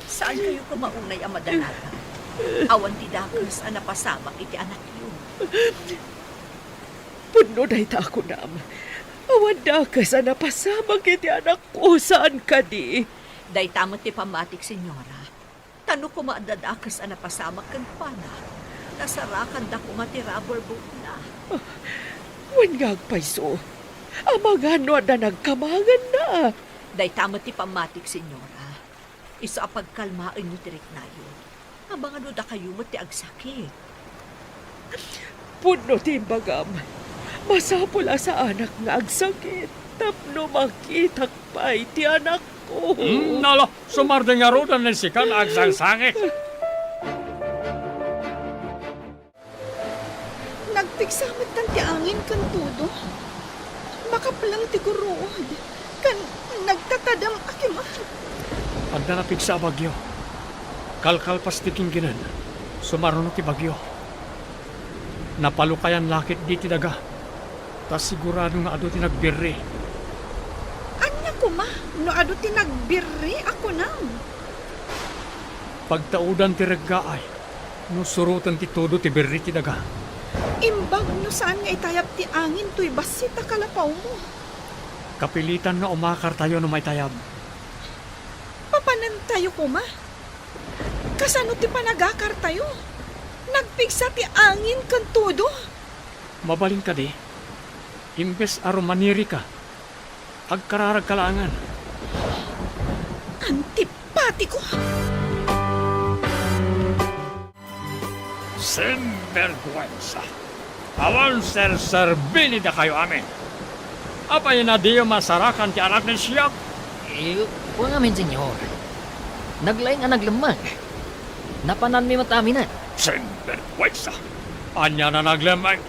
Saan kayo koma unay a madanagan? Awan ti dakes a napasamak iti anakyo. Pudno dayta a kunam. Awan dakes a napasamak iti anakko, saan kadi? Dayta met ti pammatik, Senyora. Ta no koma adda dakes a napasamak kenkuana, nasarakanda koma ti rubber boatna. Ah, wen nga agpayso, amangan no adda nagkamaganna. Dayta met ti pammatik, Senyora. Isu a pagkalmaenyo ti riknayo. Amangan no dakayo met ti agsakit. Pudno ti imbagam. Masapul a saanak nga agsakit tapno makitak pay ti anakko. Hmm, ala, sumardeng ngaruden ni sika nga agsangsangit. Nagpigsa met ti angin ken todo. Makapleng ti guruod, ken nagtatadem a kimat. Adda napigsa a bagyo. Kalkalpas ti ginggined, sumaruno ti bagyo. Napalukayan la ketdi ti daga, ta sigurado nga adu ti nagbirri. Ania koma no adu ti nagbirri a kunam? Pagtaudan ti reggaay no suroten ti todo ti birri ti daga. Imbag no saan nga itayab ti angin toy bassit a kalapawmo. Kapilitan nga umakartayo no maitayab. Papanantayo koma? Kasano ti panagakartayo? Nagpigsa ti angin ken todo. Mabalin kadi, imbes a rumanirika, agkararagka laengen. Antipatiko! Sinberguensa! Awan serserbi ni dakayo amin! Apay a diyo masarakan ti anak ni siak? Eh, wen ngamin, Senyor. Naglaing a naglemmeng. Napananmi met aminen. Sinbergwensa! Ania a naglemmeng?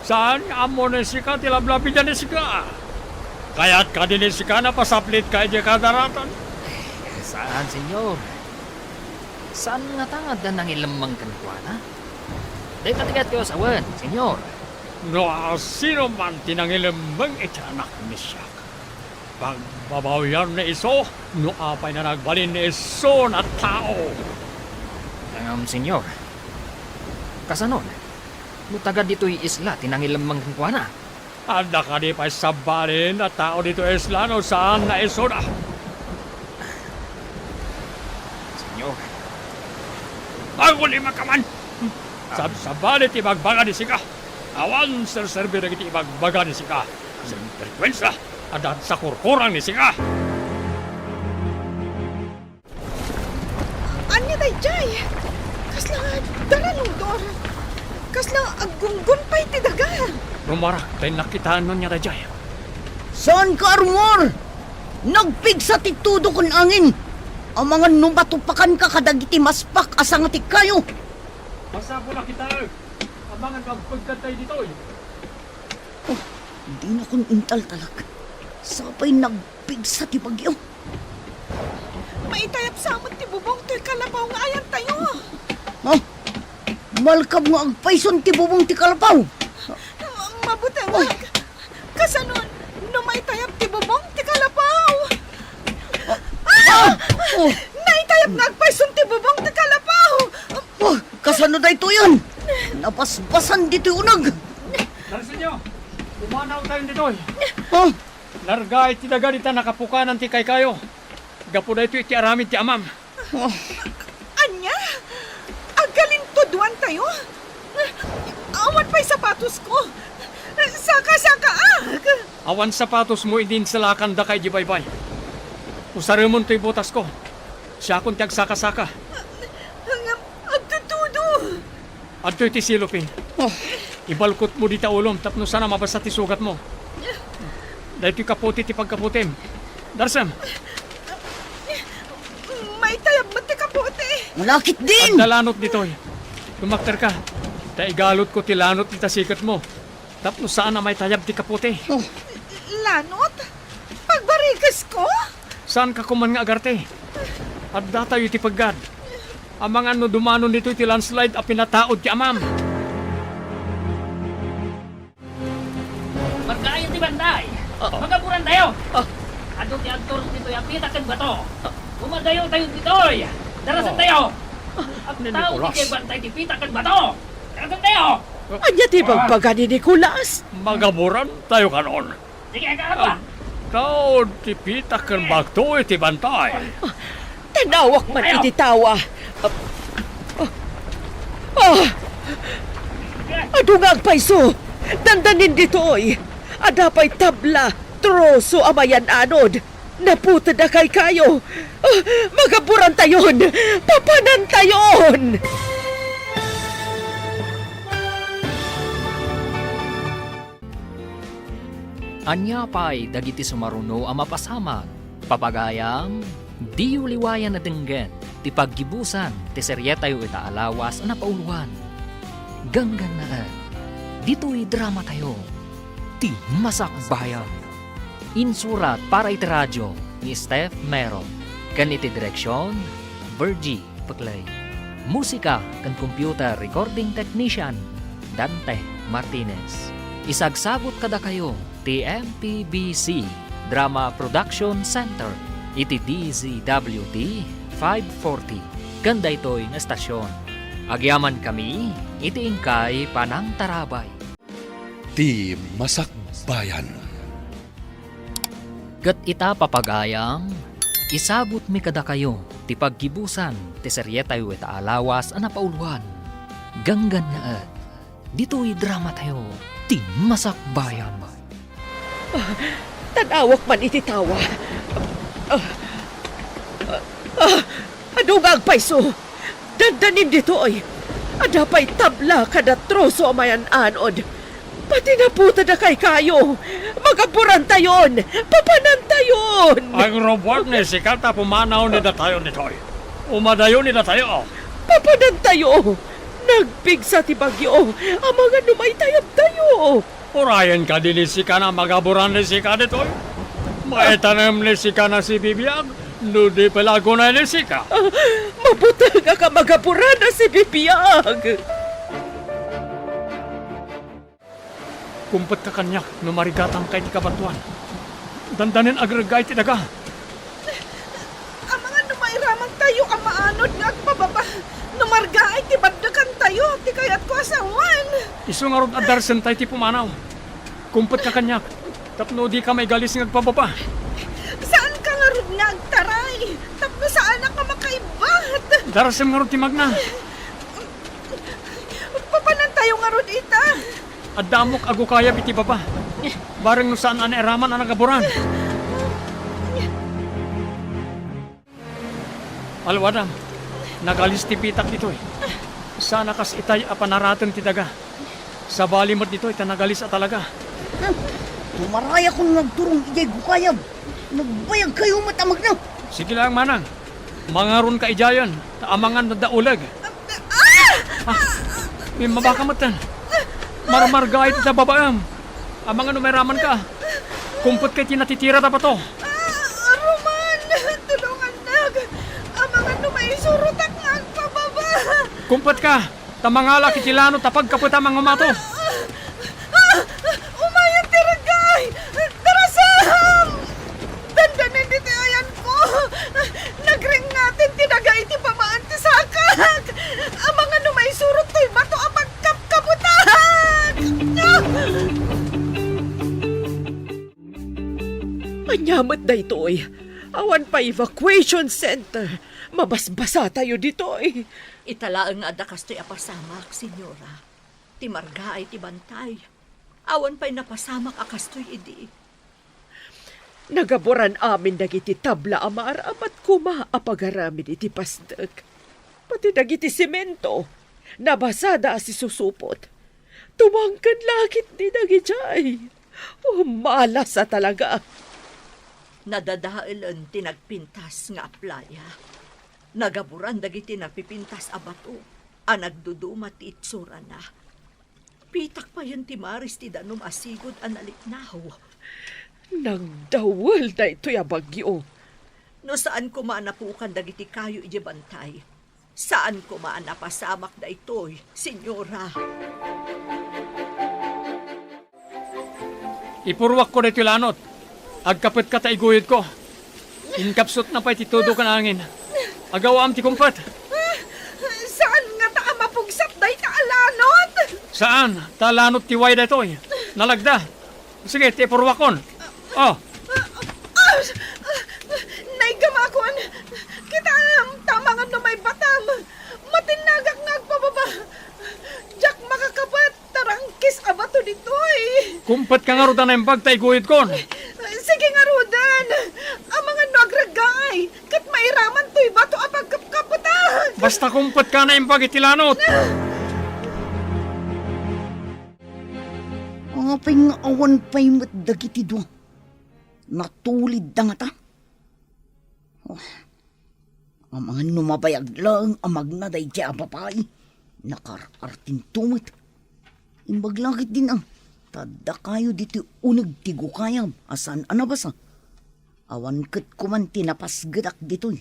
Saan nga ammo ni sika ti lablabida ni sika? Kayat kadi ni sika napasaplitka idiay kadaratan? Saan, Senyor. Saan ngata nga adda nangilemmeng kenkuana? Dayta ti kayatko a sawen, Senyor. No sino man ti nangilemmeng iti anak ni Siak, pagbabawian ni isu no apay nga nagbalin ni isu a tao. Ngem, Senyor, kasanon no taga ditoy isla ti nangilemmeng kenkuana? Adda kadi pay sabali a tao ditoy isla no saan nga isuna? Senyor. Agulima ka man! Sabsabali ti ibagbaga ni sika. Awan serserbi dagiti ibagbaga ni sika. Sinbergwensa! Adda sakurkurang ni sika! Ania daydiay? Kasla daraludor. Kasla aggunggon pay ti daga. Rumarak ta innak kitaen no ania daydiay. Saan ka, Armor? Nagpigsa ti tudo ken angin. Amangan no matupakanka kadagiti maspak a sanga ti kayo. Masapul a kitaek. Amangan no agpegkadtayo ditoy. Oh, dinakon intaltalek. Sapay nagpigsa ti bagyo. Maitayap sa met ti bubong toy kalapaw nga ayantayo. Ha? Malkam nga agpayson ti bubong ti kalapaw. Mabutengak. Kasanon no maitayap ti bubong ti kalapaw? Ah! Ah! Oh! Naitayap nga agpayson ti bubong ti kalapaw. Oh, kasano daytoyen? Nabasbasan ditoy uneg. Darsenyo, pumanawtayon ditoy. Oh. Narga iti daga dita nakapukanan ti kaykayo. Gapu daytoy iti aramid ti amam. Oh. Ania? Agkalintudoantayo? Awan pay sapatosko. Saka-sakaak! Awan sapatosmo idi insalakandaka idiay baybay. Usaremon toy botasko. Siakon ti agsaka-saka. Ngem agtudtudo. Adtoy ti silopin. Oh. Ibalkotmo dita ulom tapno saan a mabasa ti sugatmo. Daytoy kapote ti pagkapotem. Darsem. Maitayab met ti kapote. Malakit din! Adda lanot ditoy. Tumakderka. Ta igalotko ti lanot dita siketmo. Tapno saan a maitayab ti kapote. Oh. Lanot? Pagbarikesko? Saanka koman nga agarte. Addatayo iti peggad. Amangan no dumanon ditoy ti landslide a pinataud ti amam. Pagkaayo ti bantay. Ah. Magaburantayo. Ah. Adu ti agturong ditoy a pita ken bato. Ah. Umadayotayo ditoy. Darasentayo. Ah. Agtaud ditoy bantay ti pita ken bato. Darasentayo. Ania ti ibagbaga ni Nicolas? Magaburantayo kanon. Sige, agtaud ti pita ken bato iti bantay. Tan-awak man iti tawa. Ah! Adu nga agpayso! Dandanin ditoy! Adda pay tabla, troso a mayan-anod. Naputed a kaykayo. Ah, magaburantayon! Papanantayon! Ania pay dagiti sumaruno a mapasamak? Papagayam, diyo liwayan a denggen ti paggibusan ti serietayo ita a lawas a napauluan. Ganggannaet, ditoy dramatayo, Ti Masakbayan. Insurat para iti radio ni Steph Mero, ken iti direksion, Virgie Peclay. Musika ken computer recording technician, Dante Martinez. Isagsagut kadakayo ti M P B C Drama Production Center iti D Z W T five forty ken daytoy nga estasion. Agyamankami iti inkay panangtarabay. Ti Masakbayan. Ket ita, papagayam, isagutmi kadakayo ti paggibusan ti serietayo ita a lawas a napauluan. Ganggannaet, ditoy dramatayo, Ti Masakbayan. Ah, tan-awak man iti tawa. Ah, ah, ah, adu nga agpayso! Dandanin ditoy! Adda pay tabla kada troso a mayan-anod. Pati naputa dakay kayo. Magaburantayon. Papanantayon. Agrubbuak ni Jessica ta pumanaw ni datayon ditoy. Umadayo ni datayo. Papanantayo. Nagpigsa ti bagyo. Amangan no maitayabtayo. Urayen kadi ni Jessica na magaburan ni Jessica ditoy. Maitanem ni Jessica na sibibiag. No di pala agunay ni Jessica. Ah, mabuteng a kamagaburan a sibibiag. Kumpetka kaniak no marigatangka iti kabatoan. Dandanen agregga iti daga. Amangan no mairamantayo a maanod nga agpababa no margaay ti baddekantayo ti kayatko a sawen. Isu ngarud a darsentayo ti pumanaw. Kumpetka kaniak tapno dika maigalis nga agpababa. Saanka ngarud nga agtaray tapno saanak a makaibbat. Darsem ngarud ti magna. Papanantayo ngarud ita. Adda ammok a gukayab iti baba. Bareng no saan a nairaman a nagaburan. Alwadam, nagalis ti pitak ditoy. Saan a kas itay a panaraten ti daga. Sabali met ditoy ta nagalis a talaga. Tumaray a kun nagturong idiay gukayab. Nagbayag kayo met a magna. Sige lang, manang. Mangaron ka idiayen, ta amangan nadda uleg. Ah! Ah, mabaka met. Marmarga iti ta babaem. Amangan no mairaman ka. Kumpet ka iti natitira ta bato. Ah, Roman, tulungannak. Amangan no maisurotak nga agpababa. Kumpet ka. Ta mangalak iti lanot ta pagkapeta mangumato. Ah! Umayen ti reggaay! Darasam! Dandanen ditoy ayanko! Nagringngaten ti daga iti pamaan ti sakak! Amangan no maisurot toy bato a pagkapkaputak! Ania met daytoy? Awan pay evacuation center. Mabasbasatayo ditoy. Ita laeng nga adda kastoy a pasamak, Senyora. Ti margaay ti bantay. Awan pay napasamak a kastoy idi. Nagaburan amin dagiti tabla a maaramat koma a pagaramid iti pasdek. Pati dagiti semento, nabasada a sisusupot. Tumangken laketdi dagidiay. Oh, malas a talaga. Nadadaelen ti nagpintas nga aplaya. Nagaburan dagiti napipintas a bato a nagduduma ti itsurana. Pitak payen ti maris ti danum a sigud a naliknaw. Nagdawel daytoy a bagyo. No saan koma a napukan dagiti kayo idiay bantay, saan koma a napasamak daytoy, Senyora. Ipurruakko daytoy lanot. Agkapetka ta iguyodko. Inkapsutna pay ti tudo ken angin. Agawaam ti kumpet. Saan ngata a mapugsat dayta a lanot? Saan, ta lanot ti way daytoy. Nalagda. Sige, ti ipurruakon. Oh. Ah, ah, ah, naigamakon. Kitaem, ta amangan no maibbatam. Matinnagak nga agpababa. Diak makakapet. Tarangkis a bato ditoy. Kumpet ka ngarud a naimbag ta iguyodkon. Sige ngaruden. Amangan no agreggaay, ket mairaman toy bato a pagkapkapetak. Basta kumpet ka naimbag iti lanot. Apay nga awan pay met dagiti dua? Natulidda ngata? Oh. Amangan no mabayag laeng a magna daydiay a babai, nakaar-artinto met. Imbag la ketdin a, ta adda kayo ditoy uneg ti gukayab a saan a nabasa. Awan ket koman ti napasgetak ditoy.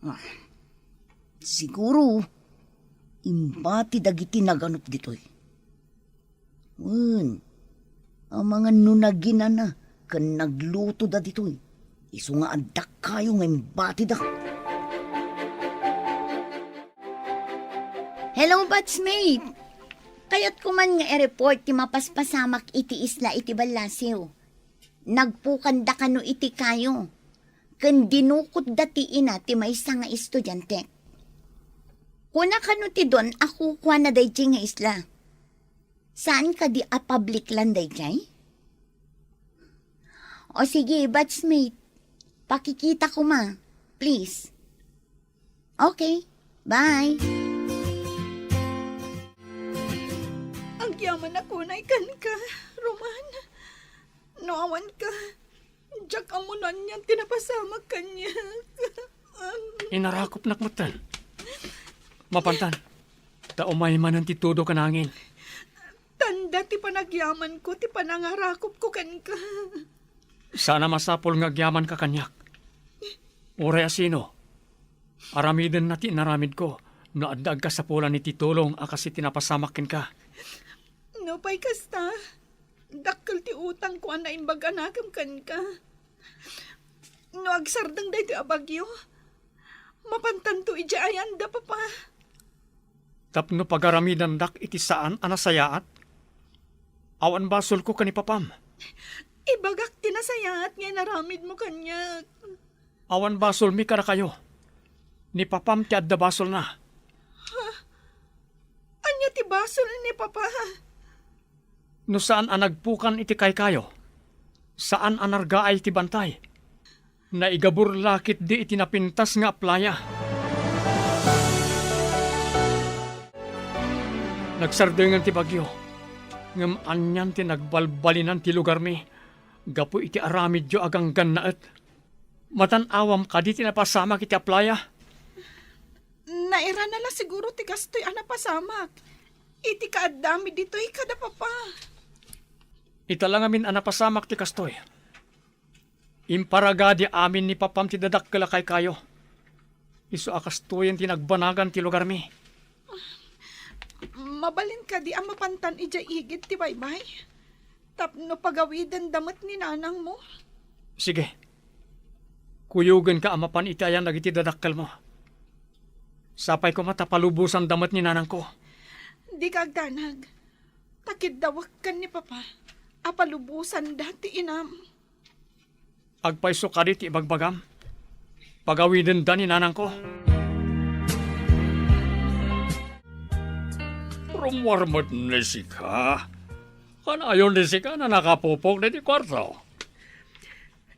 Ah, siguro, imbati dagiti naganup ditoy. Wen, amangan no naginana ken naglutoda ditoy, isu nga adda kayo nga imbatida. Hello, batchmate! Kayatko man nga i-report ti mapaspasamak iti isla iti ballasiw. Nagpukanda kano iti kayo, ken dinukotda ti ina ti maysa nga estudiante. Kuna kano ti don a kukuana daydiay nga isla. Saan kadi a public land daydiay? O sige, batchmate. Pakikita koma, please. Okay, bye. Ang Yaman a kunay kenka, Roman. No awanka, diak ammo no anian ti napasamak kaniak. Inarakupnak metten. Mapantan, ta umay manen ti tudo ken angin. Tanda ti panagyamanko ti panangarakupko kenka. Saan a masapul nga agyamanka kaniak. Uray a sino, aramidenna ti inaramidko no adda agkasapulan iti tulong a kas iti napasamak kenka. Nupay kasta, dakkel ti utangko a naimbag a nakem kenka. No agsardeng daytoy a bagyo, mapantanto idiay ayanda, Papa. Tapno pagaramidandak iti saan a nasayaat? Awan basolko ken ni Papam. Ibagak ti nasayaat nga inaramidmo kaniak. Awan basolmi kadakayo. Ni Papam ti adda basolna. Ha? Ania ti basol ni Papa? No saan a nagpukan iti kaykayo, saan a nargaay ti bantay, naigabur la ketdi iti napintas nga aplaya. Nagsardengen ti bagyo, ngem anian ti nagbalbalinan ti lugarmi gapu iti aramidyo a ganggannaet. Matan-awam kadi ti napasamak iti aplaya? Nairana la siguro ti kastoy a napasamak iti kaaddami ditoy kada Papa. Ita la ngamin a napasamak ti kastoy. Imparagadi amin ni Papam ti dadakkel a kaykayo. Isu a kastoyen ti nagbanagan ti lugarmi. Mabalin kadi a mapantan idiay igid ti baybay? Tapno pagawidenda met ni nanangmo? Sige. Kuyogenka a mapan iti ayan dagiti dadakkelmo. Sapay koma ta palubosanda met ni nanangko. Dika agdanag. Ta kiddawek ken ni Papa a palubosanda ti inam. Agpayso kadi ti ibagbagam? Pagawidenda ni nanangko. Rummuar met ni sika. Kanayon ni sika a nakapupok ditoy kuarto.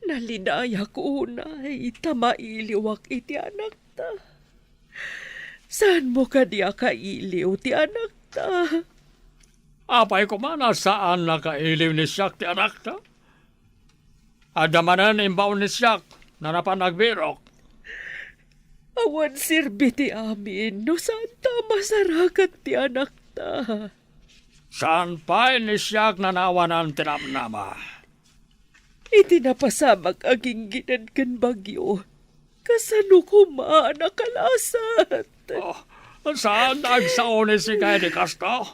Nalinayak unay ta mailiwak iti anakta. Saanmo kadi a kailiw ti anakta? Apay koma a saan a kailiw ni siak ti anakta? Adda manen imbaon ni siak a napan agbirok. Awan serbi ti amin no saanta a masarakan ti anakta. Saan pay ni siak a naawanan ti namnama. Iti napasamak a ginggined ken bagyo, kasano koma a nakalasat? Oh, saan a agsao ni sika iti kasta?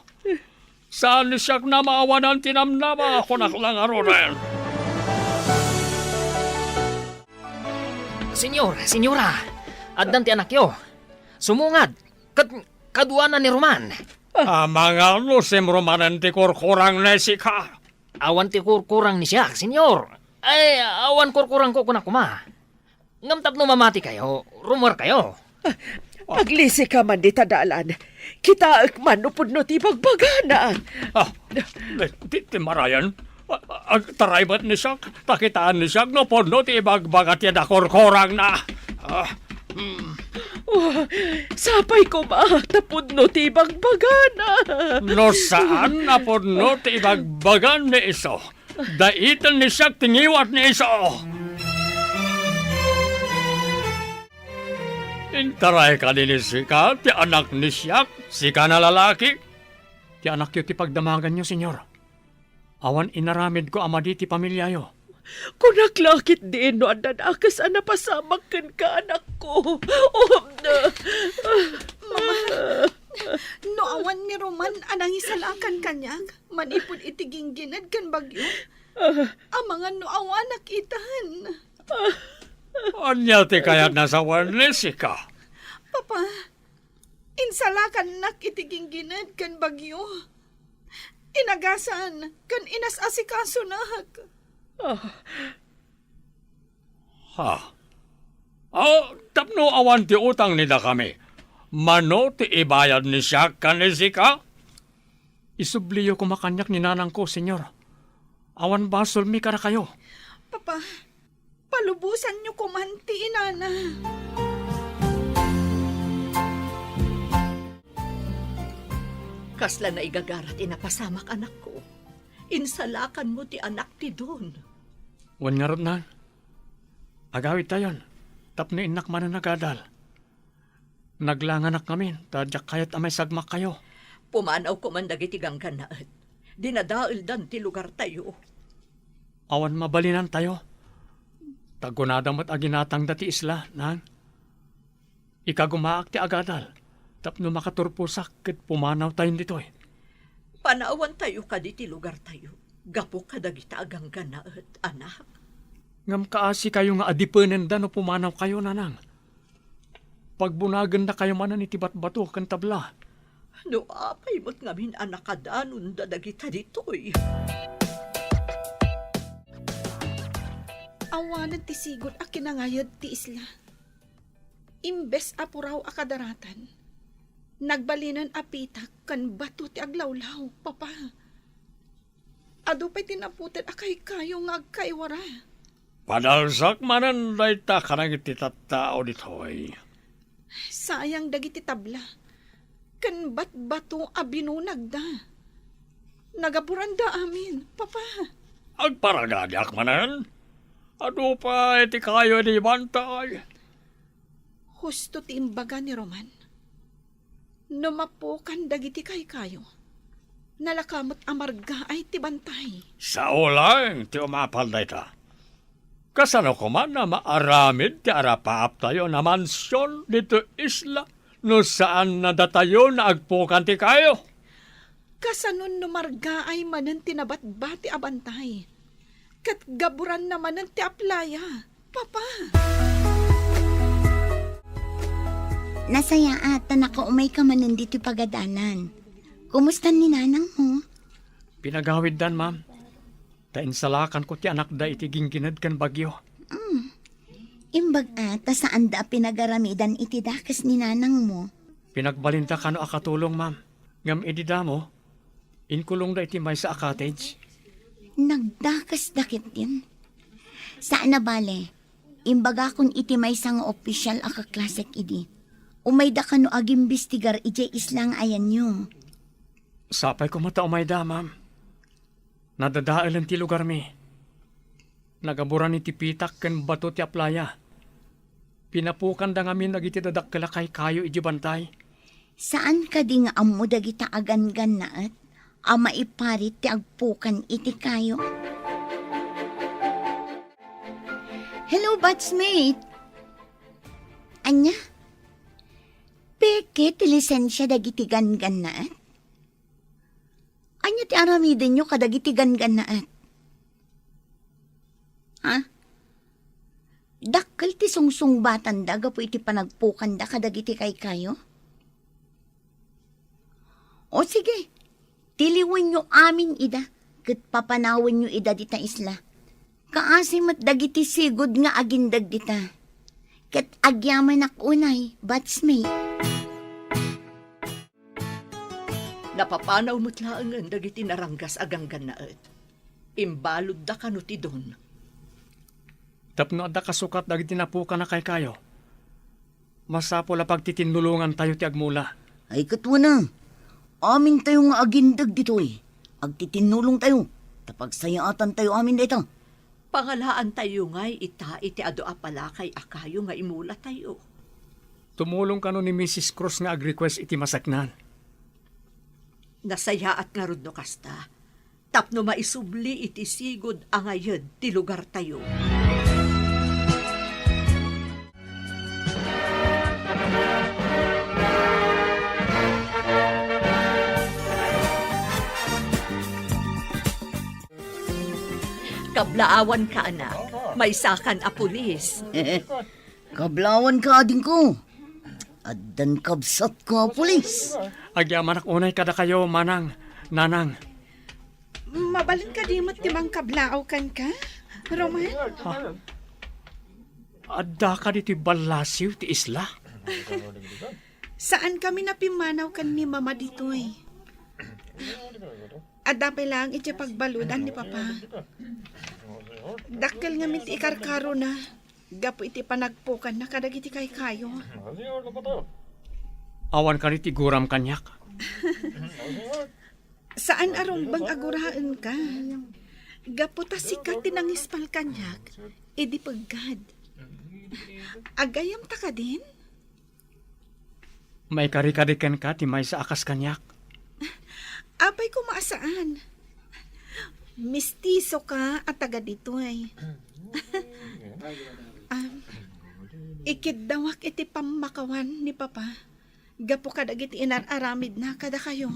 Saan ni siak a maawanan ti namnama, kunak la ngaruden. Senyor, senyora, addan ti anakyo. Sumungad, ket kaduana ni Roman. Amangan no simrumanen ti kurkurang ni sika. Awan ti kurkurang ni siak, senyor. Ay, awan kurkurangko, kunak koma. Ngem tapno mamatikayo, rummuarkayo. Aglisika man dita dalan. Kitaek man no pudno ti ibagbagana. Ah, di, di, di marayan. Ah, agtaray met ni siak, ta kitaan ni siak no pudno ti ibagbaga ti nakurkurangna. Ah, mm. Oh, sapay koma ta pudno ti ibagbagana. No saan a pudno ti ibagbagan ni isu, dayten ni siak ti ngiwat ni isu. Intaray kadi ni sika ti anak ni siak, sika a lalaki? Ti anakyo ti pagdamaganyo, senyor. Awan inaramidko a madi ti pamiliayo. Kunak la ketdin no adda dakes a napasamak kenka, anakko. Oh, na- Mama, no awan ni Roman a nangisalakan kaniak manipud iti ginggined ken bagyo, amangan no awanak itan. Ania ti kayatna a sawen ni sika? Papa, insalakannak iti ginggined ken bagyo. Inagasan ken inas-asikasunak. Ah. Ha? Oh, tapno awan ti utang ni dakami, mano ti ibayad ni siak ken ni sika? Isubliyo koma kaniak ni nanangko, senyor. Awan basolmi kadakayo. Papa, palubosanyo koman ti inana. Kasla naigagara ti napasamak, anakko. Insalakanmo ti anak ti Don. Wen ngarud, Nang. Agawidtayon, tapno innak manen agadal. Naglanganak ngamin, ta diak kayat a maisagmakkayo. Pumanawko man dagiti ganggannaet. Dinadaeldan ti lugartayo. Awan mabalinantayo. Ta kunada met a ginatangda ti isla, Nang. Ikagumaak ti agadal tapno makaturposak ket pumanawtayon ditoy. Panawantayo kadi ti lugartayo gapu kadagita a ganggannaet, anak. Ngem kaasikayo nga adipenenda no pumanawkayo, Nanang. Pagbunagennakayo manen iti batbato ken tabla. No apay met ngamin a nakadanonda dagita ditoy? Awanen ti sigud a kinangayed ti isla. Imbes a puraw a kadaratan, nagbalinen a pitak ken bato ti aglawlaw, Papa. Adu pay ti naputed a kaykayo nga agkaiwara. Padalsak manen dayta kadagiti tattao ditoy. Sayang dagiti tabla ken batbato a binunagda. Nagaburanda amin, Papa. Agparagadiak manen. Adu pay ti kayo idi bantay. Husto ti imbaga ni Roman. No mapukan dagiti kaykayo, nalaka met a margaay ti bantay. Sao laeng ti umapal dayta. Kasano koma a maaramid ti arapaaptayo a mansion ditoy isla no saan a datayo nga agpukan ti kayo? Kasano no margaay manen ti nabatbati a bantay? Ket gaburanna manen ti aplaya, Papa. Nasayaat ta nakaumayka manen ditoy pagadanan. Kumusta ni nanangmo? Pinagawiddan, ma'am. Ta insalakanko ti anakda iti ginggined ken bagyo. Mm. Imbag a ta saanda a pinagaramidan iti dakes ni nanangmo. Pinagbalinda kano a katulong, ma'am. Ngem idi damo, inkulongda iti maysa a cottage. Nagdakesda ketdin. Saan a bale, imbagakon iti maysa nga opisyal a kaklasek idi. Umayda kano agimbestigar idiay isla nga ayanyo. Sapay koma ta umayda, ma'am. Nadadaelen ti lugarmi. Nagaburan iti pitak ken bato ti aplaya. Pinapukanda ngamin dagiti dadakkel a kaykayo idiay bantay. Saan kadi nga ammo dagita a ganggannaet a maiparit ti agpukan iti kayo? Hello, batchmate! Ania? Peke ti lisensia dagiti ganggannaet? Ania ti aramidenyo kadagiti ganggannaet? Ha? Dakkel ti sungsungbatanda gapu iti panagpukanda kadagiti kaykayo? O sige, tiliwenyo amin ida, ket papanawenyo ida dita isla. Kaasi met dagiti sigud nga agindeg dita. Ket agyamanak unay, batchmate. Napapanaw met laengen dagiti naranggas a ganggannaet. Imbaludda kano ti Don. Tapno adda kasukat dagiti napukan a kaykayo, masapul a pagtitinnulongantayo ti agmula. Ay, ket wen a, amintayo nga agindeg ditoy, agtitinnulongtayo, ta pagsayaatantayo amin dayta. Pangalaantayo ngay ita iti adu a palakay a kayo nga imulatayo. Tumulong kano ni Missus Cruz nga ag-request iti masaknan. Nasayaat ngarud no kasta, tapno maisubli iti sigud a ngayed ti lugartayo. Kablaawanka, anak. Maysakan a pulis. Kablaawanka, adingko. Addan kabsatko a pulis. Agyamanak unay kadakayo, manang, nanang. Mabalin kadi met ti mangkablaaw kenka, Roman? Ha? Adda kadi ti ballasiw ti isla? Saan kami napimmanaw ken ni Mama ditoy. Adda pay laeng idiay pagbaludan ni Papa. Dakkel ngamin ti ikarkarona gapu iti panagpukanna kadagiti kaykayo. Awan kadi ti guram kaniak. Saan a rumbeng a guraenka. Gapu ta sika ti nangispal kaniak idi peggad. Agayamta kadin? Maikarikari kenka ti maysa a kas kaniak. Apay koma a saan? Mistisoka a taga ditoy. Ah, ikiddawak iti pammakawan ni Papa gapu kadagiti inar-aramidna kadakayo.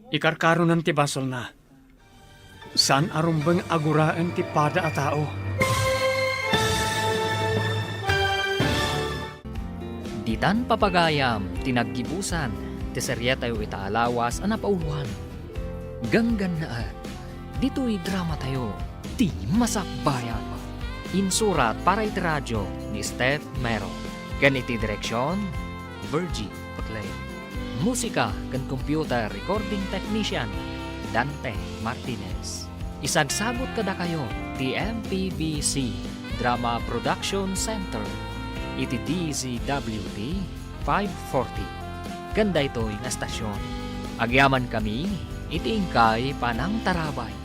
Ikarkaronan ti basolna. Saan a rumbeng a guraen ti pada a tao. Ditan papagayam ti naggibusan ti serietayo ita a lawas a napauloan. Ganggannaet, ditoy dramatayo, Ti Masakbayan. Insurat para iti radio ni Steph Mero. Ken iti direksion, Virgie Paclay. Musika ken computer recording technician, Dante Martinez. Isagsagut kadakayo ti M P B C Drama Production Center iti D Z W T five forty. Ken daytoy nga estasion, agyamankami iti inkay panangtarabay.